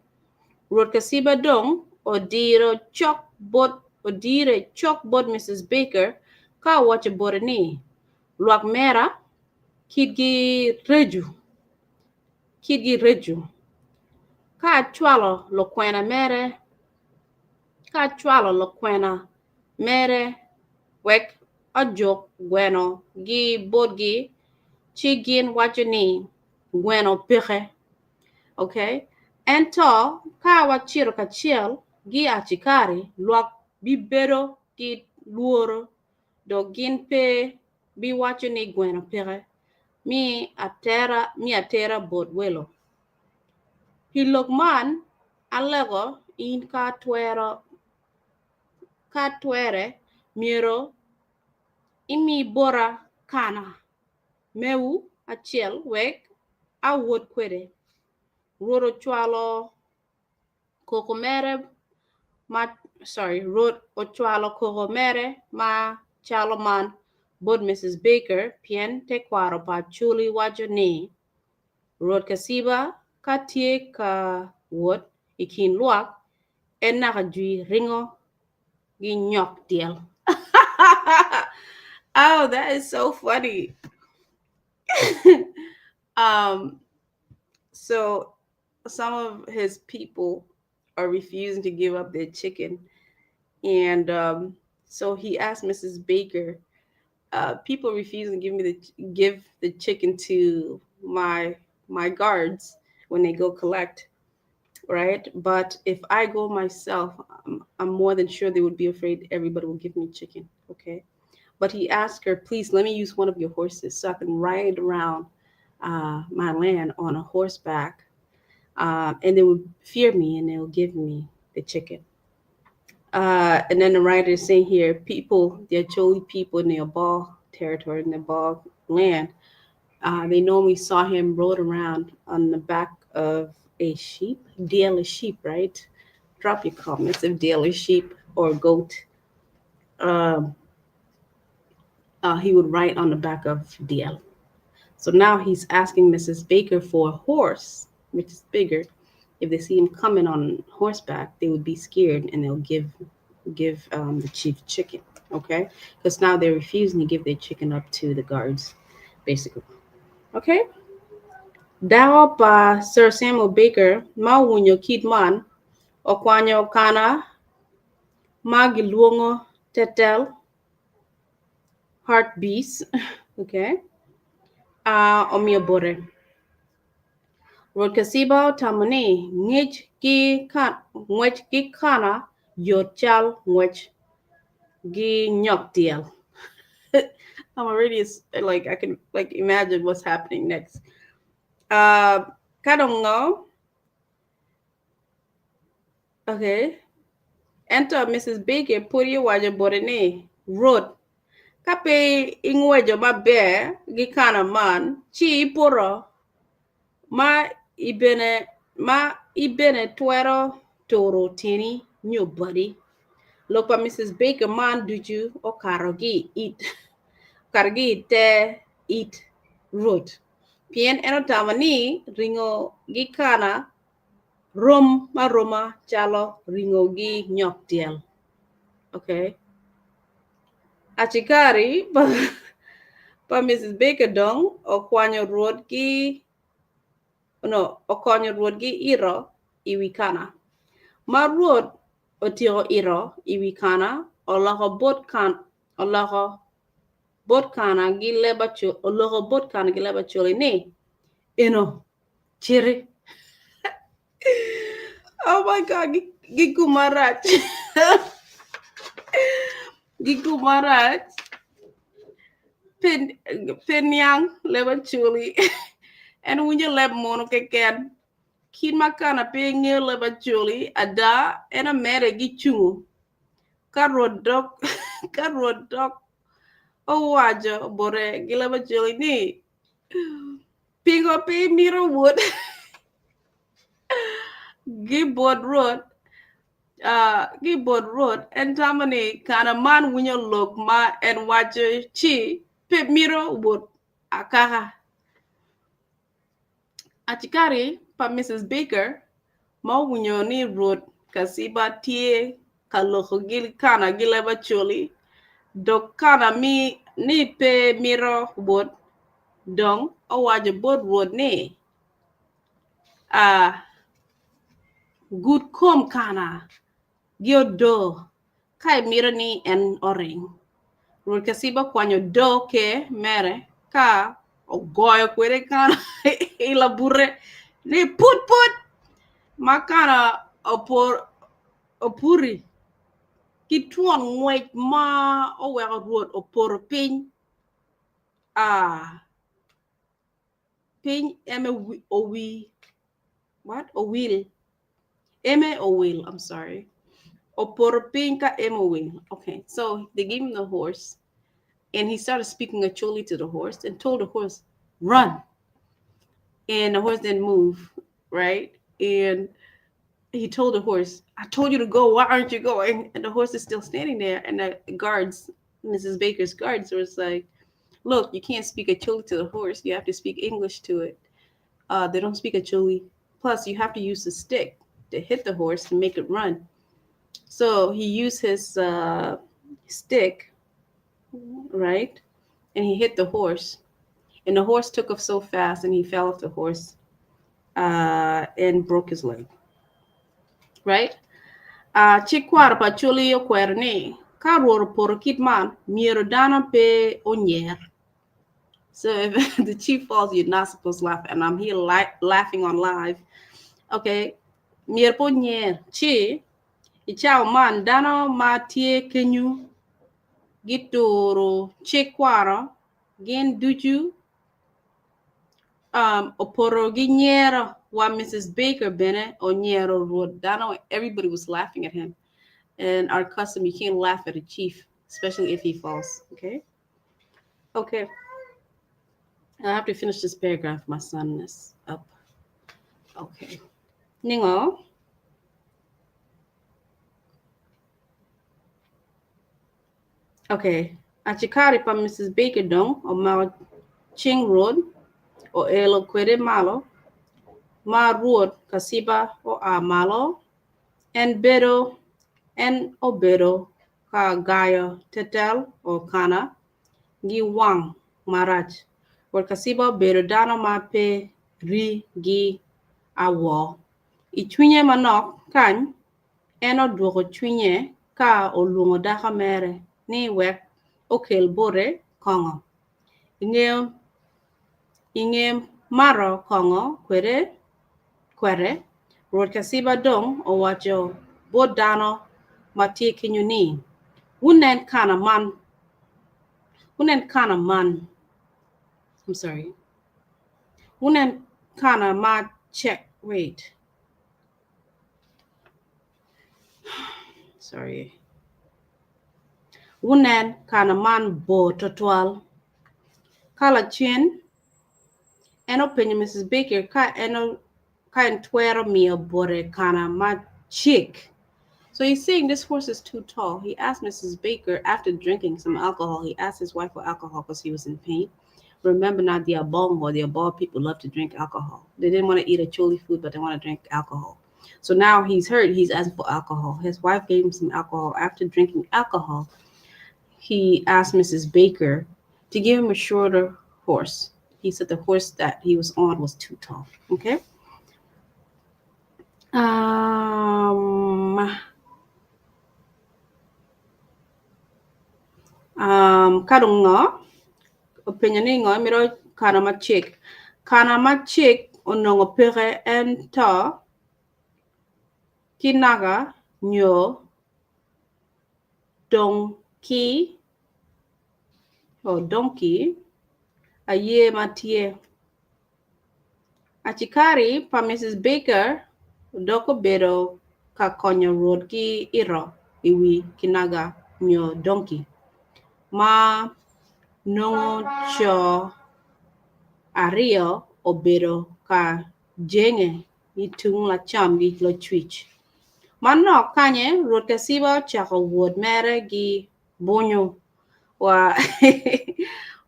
Rwot Kaciba dong odiro cok bot odire cok bot Mrs. Baker ka owaco bote ni, Lwak mera kitgi reco, kitgi reco. Ka acwalo lukwena mere, ka acwalo lukwena mere wek ojuk gwenogi botgi, ci gin waco ni gweno peke. Okay? Ento ka wacito kacel gi acikari, lwak bibedo ki lworo dok gin pe biwaco ni gweno peke mi atera mi atera bot welo. Pi lok man, alego in ka twero ka twere myero imi bota kana mewu acel wek awot kwede. Rwot ocwalo koko mere ma sorry Rwot ocwalo koko mere ma calo man bot Mrs. Baker pien tekwaro pa Acholi waco ni Rwot Kaciba ka tye ka wot i kin lwak en naka jwi ringo gi nyok dyel. Oh, that is so funny. So some of his people are refusing to give up their chicken. And so he asked Mrs. Baker, people refusing to give me the give the chicken to my guards when they go collect, right? But if I go myself, I'm more than sure they would be afraid everybody will give me chicken, okay? But he asked her, please let me use one of your horses so I can ride around my land on a horseback. And they would fear me and they'll give me the chicken. And then the writer is saying here, people, the Acholi people in the Abal territory, in the Abal land, they normally saw him rode around on the back of a sheep, dyel a sheep, right? Drop your comments if dyel is sheep or goat. He would ride on the back of dyel. So now he's asking Mrs. Baker for a horse, which is bigger. If they see him coming on horseback, they would be scared and they'll give the chief chicken. Okay, because now they're refusing to give their chicken up to the guards, basically. Okay. Dako pa Sir Samuel Baker ma owinyo kit man okwanyo kana ma gilwongo tetel hartebeest okay omiyo bote. Rwot Kaciba otamo ni ngec ki ngwec ki kana yot cal ngwec gi nyok dyel. I'm already like I can like imagine what's happening next. Ka dong ngo? Okay. Ento Mrs. Baker pud owaco bote ni, Rwot, ka pe ingweco maber gi kana man, ci ipoto ma ibene ma ibene twero turo tyeni nyo badi. Lok pa Mrs. Baker man ducu okato ki it okato ki i te it Rwot pien en otamo ni ringo gi kana rom aroma calo ringo gi nyok dyel. Okay. Acikari pa, pa Mrs. Baker dong okwanyo rwot gi no, okonyo rwot gi ito i wi kana. Ma rwot otyeko ito i wi kana, oloko bot kan oloko bot kana gi leb Acholi oloko bot kana gi leb Acholi ni eno citi. Oh my God, gikumarach. Gikumarach. Pe niang leb Acholi. En winyo leb munu keken. Kit ma kana pe ngeyo leb Acholi ada en omede gi cungu. Ka Rwot dok ka Rwot dok owaco bote gi leb Acholi ni, Pingo pe imito wot gi bot Rwot? Uh, gi bot Rwot en tamo ni kana man winyo lok ma en waco ci pe mito wot akaka. Acikari pa Mrs. Baker ma owinyo ni Rwot Kaciba tye ka loko gi kana gi leb Acholi dok kana mi ni pe mito wot dong owaco bot Rwot ni, Ah, gud kom kana gi odoo ka imito ni en oring. Rwot Kaciba okwanyo odoo ke mere ka ogoyo kwede kana i labute ni put put ma kana oputi ki twon ngwec ma oweko Rwot opoto piny. Piny eme owi what owil eme owil I'm sorry opoto piny ka eme owil okay so they gave him the horse and he started speaking Acholi to the horse and told the horse run and the horse didn't move right and he told the horse I told you to go why aren't you going and the horse is still standing there and the guards Mrs. Baker's guards was like Look, you can't speak Acholi to the horse. You have to speak English to it. They don't speak Acholi. Plus, you have to use the stick to hit the horse to make it run. So he used his stick, right? And he hit the horse. And the horse took off so fast and he fell off the horse and broke his leg. Right? Cik kwaro pa Acholi okwero ni ka Rwot opoto kit man, myero dano pe onyer. So if the chief falls, you're not supposed to laugh. And I'm here laughing on live. Okay. Myero pe onyer. Ci, i cawa man, dano ma tye kenyu gituro cik kwaro gin ducu um, opoto ginyero wa Mrs. Baker bene onyero Rwot dano everybody was laughing at him. And our custom, you can't laugh at a chief, especially if he falls. Okay. Okay. I have to finish this paragraph. My son is up. Okay. Ningo. Okay. Acikari pa Mrs. Baker dong omako cing Rwot, oelo kwede malo, ma Rwot Kaciba oa malo, en bedo, en obedo ka gayo tetel o kana gi wang marac. Rwot Kaciba obedo dano ma pe ri gi awor. I cwinye manok kany, En odwoko cwinye ka olwongo dako mere ni wek okel bote kongo. I nge mato kongo kwede, Rwot Kaciba dong owaco bot dano ma tye kenyu ni, Wunen kana man! Wunen kana man! I'm sorry. Wunen kana ma cek. Wait. Sorry. Wunen kana man bor twatwal. Ka lacen, en openyo Mrs. Baker ka en ka en twero miyo bote kana ma cek. So he's saying this horse is too tall. He asked Mrs. Baker after drinking some alcohol, he asked his wife for alcohol because he was in pain. Remember now the Abong or the Abor people love to drink alcohol. They didn't want to eat Acholi food, but they want to drink alcohol. So now he's hurt. He's asking for alcohol. His wife gave him some alcohol. After drinking alcohol, he asked Mrs. Baker to give him a shorter horse. He said the horse that he was on was too tall. Okay. Um, um, ka dong ngo openyo ni ngo imito kana macek kana macek onongo peke ento ki naka nyo dong ki oh donkey aye ma tye. Acikari pa Mrs. Baker dok obedo ka konyo rwot ki ito i wi kinaga nyo donkey ma nongo co aryo obedo ka jenge i tung lacam ki lacwic. Manok kanye, Rwot Kaciba ocako wot mere ki bunyu wa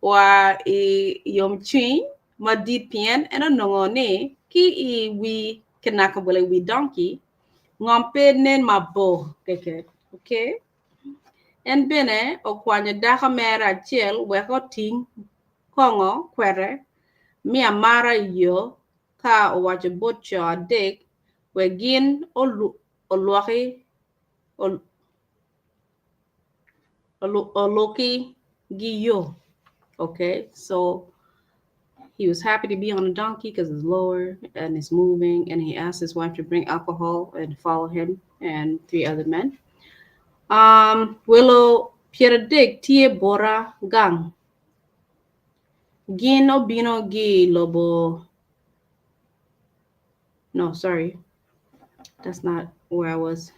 wa i yomcwiny madit pien en onongo ni ki i wi kinaka wala i wi donkey ngom pe nen mabor keken. Okay? En bene okwanyo dako mere acel wek oting kongo kwede me amara i yo ka owaco bot co adek wek gin olwoki oluki yo. Okay, so he was happy to be on a donkey because it's lower and it's moving, and he asked his wife to bring alcohol and follow him and three other men. Um, welo pyeradek tye bota gang. Gin obino gi i lobo. No, sorry. That's not where I was.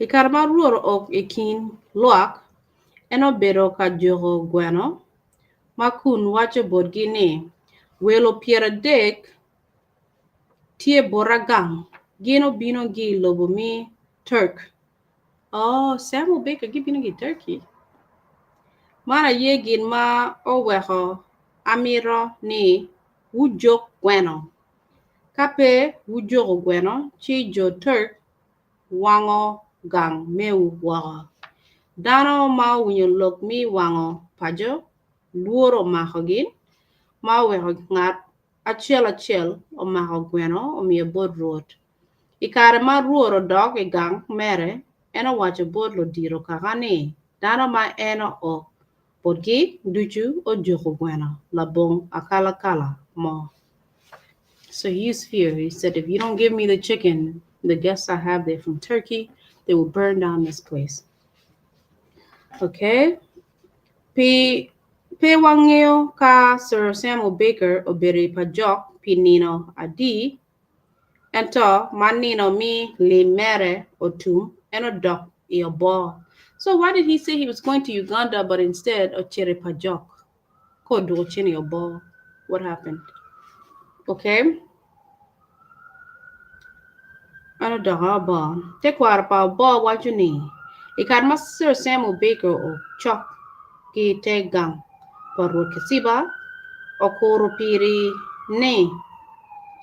I kare ma Rwot ook i kin lwak, en obedo ka juko gweno ma kun waco botgi ni, Welo pyeradek tye bota gang, gin obino ki i lobo me Turk. Oh, Samuel Baker gibino ki i Turkey. Man aye gin ma oweko amito ni wujuk gweno. Ka pe wujuko gweno, ci jo Turk wango gang mewu woko. Dano ma owinyo lok me wango paco, lworo omakogi, ma oweko ngat acel acel omako gweno omiyo bot Rwot. I kare ma Rwot odok i gang mere, en owaco bot ludito kaka ni, Dano ma en oo botgi ducu ojuko gweno labongo akalakala mo. So he used fear. He said, if you don't give me the chicken, the guests I have there from Turkey, they will burn down this place. Okay. Pi pe wangeyo ka Sir Samuel Baker obedo i Pajok pi nino adi, ento ma nino mi lim mere otum, en odok i oboo. So why did he say he was going to Uganda but instead ocito i Pajok? Ka odwogo cen i oboo. What happened? Okay. En odok i oboo. Tekwaro pa oboo waco ni, i kare ma Sir Samuel Baker ocok ki i te gang pa Rwot Kiciba, okuro piri ni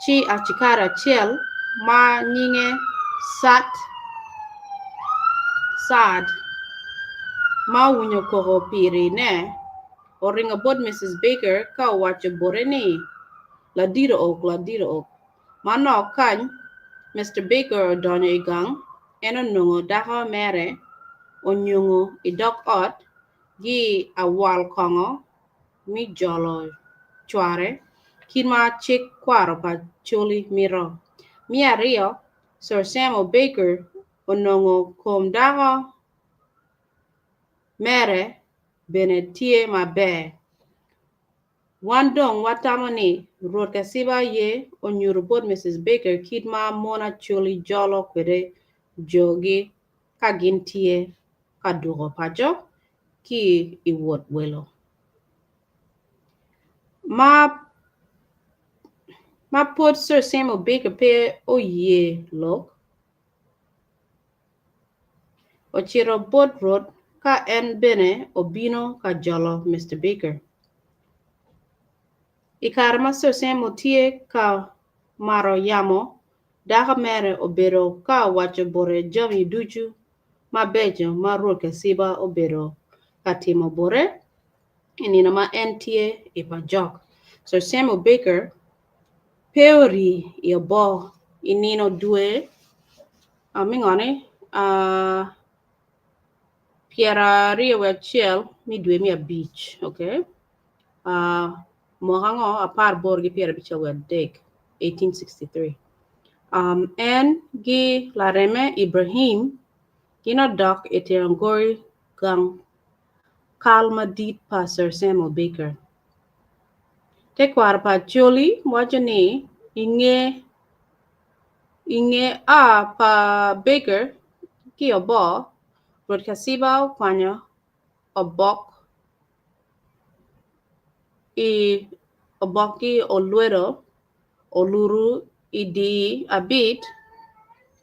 ci acikari acel ma nyinge Sat, Saad, ma owinyo koko piri-ne, oringo bot Mrs. Baker ka owaco bote ni, Ladit ook, ladit ook. Manok kany, Mister Baker odonyo i gang, en onongo dako mere onyongo i dog ot gi awal kongo mi jolo cware kit ma cik kwaro pa Acholi mito. Me aryo, Sir Samuel Baker onongo kom dako mere bene tye maber. Wan dong watamo ni Rwot Kaciba aye onyuto bot Mrs. Baker kit ma mon Acholi jolo kwede jogi ka gin tye ka dwogo paco ki i wot welo. Ma ma pwod Sir Samuel Baker pe oye lok, ocito bot Rwot ka en bene obino ka jolo Mister Baker. I kare ma Sir Samuel tye ka mato yamo, dako mere obedo ka waco bote jami ducu mabeco ma Rwot Kaciba obedo ka timo bote i nino ma en tye i Pajok. Sir Samuel Baker pe ori i oboo i nino dwe mingone 21 me dwe me abic, okay? Mwaka ango? Apar boro ki 53, 1863. En gi lareme Ibrahim gin odok i Tirangori. gang kal madit pa Sir Samuel Baker. Tekwaro pa Acholi waco ni i nge a pa Baker ki Oboo, Rwot Kaciba okwanyo obok i obok-ki olwedo oluto i dye abit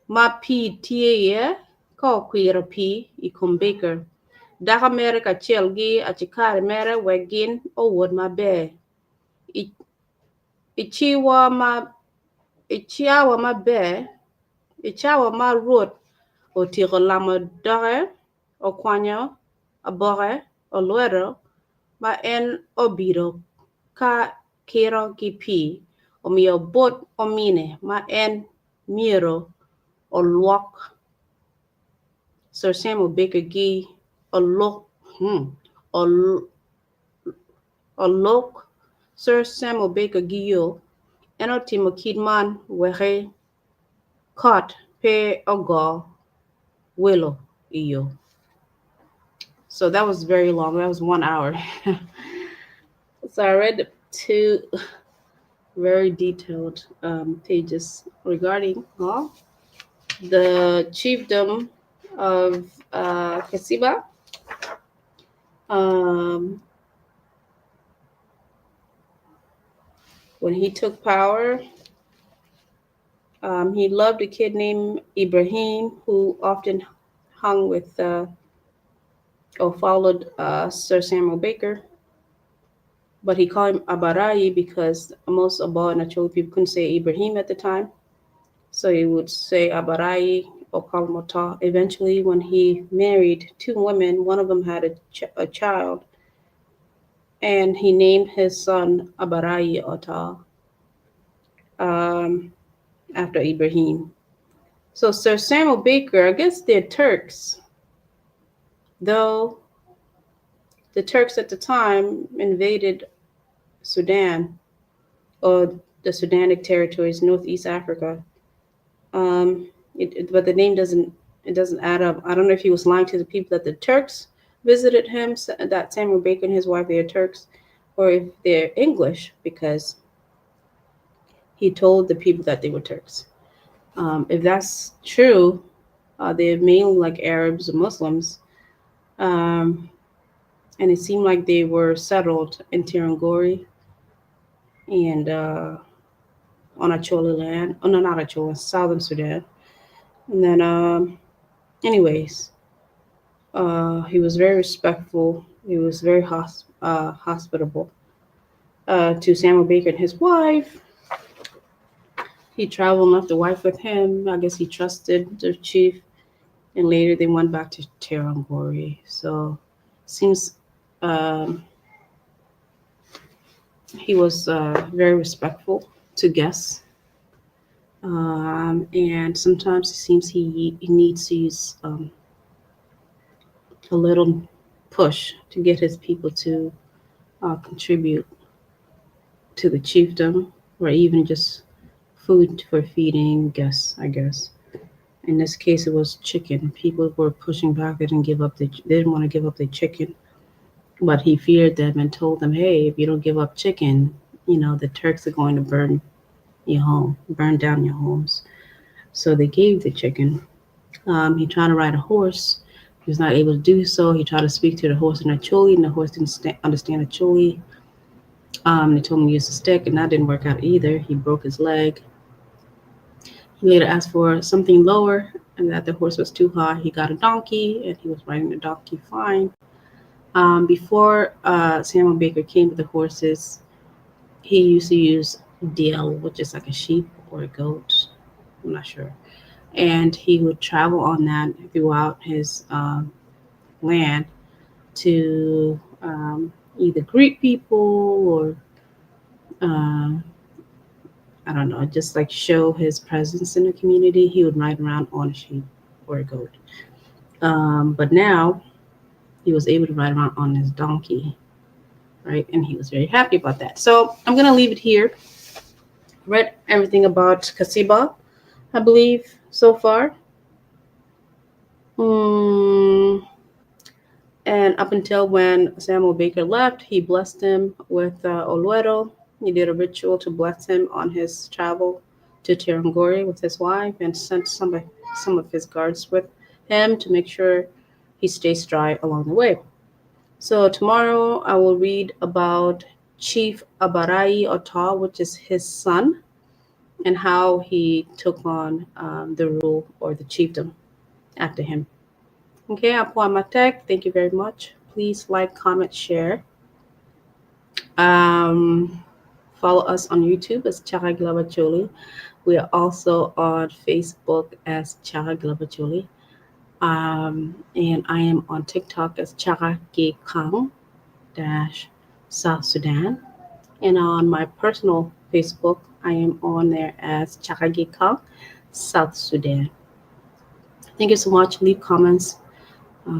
ma pii tye iye ka okwiro pii i kom Baker, dako mere kacel ki acikari mere wek gin owot maber. I cawa ma Rwot otyeko lamo doge, okwanyo aboke olwedo ma en obido ka kiro ki pii, omiyo bot omine ma en myero olwok Sir Samuel Baker gi olok Sir Samuel Baker gi yo. En otimo kit man wek kot pe ogo welo i yo. So that was very long. That was one hour. So I read two very detailed pages regarding the chiefdom of Kasiba. When he took power, he loved a kid named Ibrahim who often hung with or followed Sir Samuel Baker. But he called him Abarai because most Abba and Acholi people couldn't say Ibrahim at the time. So he would say Abarai or call him Ota. Eventually, when he married two women, one of them had a child, and he named his son Abarai Ota after Ibrahim. So Sir Samuel Baker, I guess they're Turks, though the Turks at the time invaded Sudan or the Sudanic territories, Northeast Africa. But the name doesn't add up. I don't know if he was lying to the people that the Turks visited him, that Samuel Baker and his wife, they're Turks, or if they're English, because he told the people that they were Turks. If that's true, they're mainly like Arabs or Muslims. And it seemed like they were settled in Tarangori and on Acholi land. Oh, no, not Acholi, Southern Sudan. And then, anyways, he was very respectful. He was very hospitable to Samuel Baker and his wife. He traveled and left the wife with him. I guess he trusted the chief. And later they went back to Tarangori. So seems he was very respectful to guests. And sometimes it seems he needs to use a little push to get his people to contribute to the chiefdom or even just food for feeding guests, I guess. In this case, it was chicken. People were pushing back. They didn't give up. They didn't want to give up their chicken, but he feared them and told them, "Hey, if you don't give up chicken, you know the Turks are going to burn your home, burn down your homes." So they gave the chicken. He tried to ride a horse. He was not able to do so. He tried to speak to the horse in Acholi, and the horse didn't understand Acholi. They told him to use a stick, and that didn't work out either. He broke his leg. He later asked for something lower, and that the horse was too high. He got a donkey, and he was riding the donkey fine. Before Samuel Baker came with the horses, he used to use dyel, which is like a sheep or a goat. I'm not sure. And he would travel on that throughout his land to either greet people or I don't know, just like show his presence in the community. He would ride around on a sheep or a goat. But now he was able to ride around on his donkey, right? And he was very happy about that. So I'm going to leave it here. Read everything about Kasiba, I believe, so far. And up until when Samuel Baker left, he blessed him with Olwedo. He did a ritual to bless him on his travel to Tarangire with his wife and sent some of, some of his guards with him to make sure he stays dry along the way. So tomorrow I will read about Chief Abarai Ota, which is his son, and how he took on the rule or the chiefdom after him. Okay, Apwoyo matek. Thank you very much. Please like, comment, share. Follow us on YouTube as Chaka Choli. We are also on Facebook as Chaka Choli. And I am on TikTok as Chaka Kang dash South Sudan. And on my personal Facebook, I am on there as Chaka Kang South Sudan. Thank you so much. Leave comments,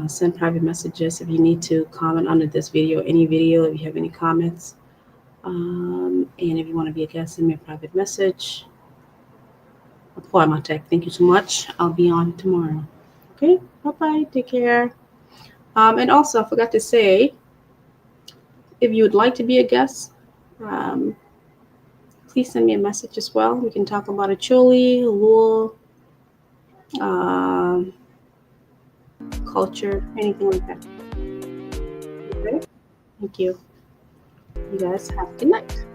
send private messages if you need to comment under this video, any video, if you have any comments. And if you want to be a guest, send me a private message. Matek. Thank you so much. I'll be on tomorrow. Okay, bye bye. Take care. And also, I forgot to say, if you would like to be a guest, please send me a message as well. We can talk about Acholi, Luo, culture, anything like that. Okay, thank you. You guys have a good night.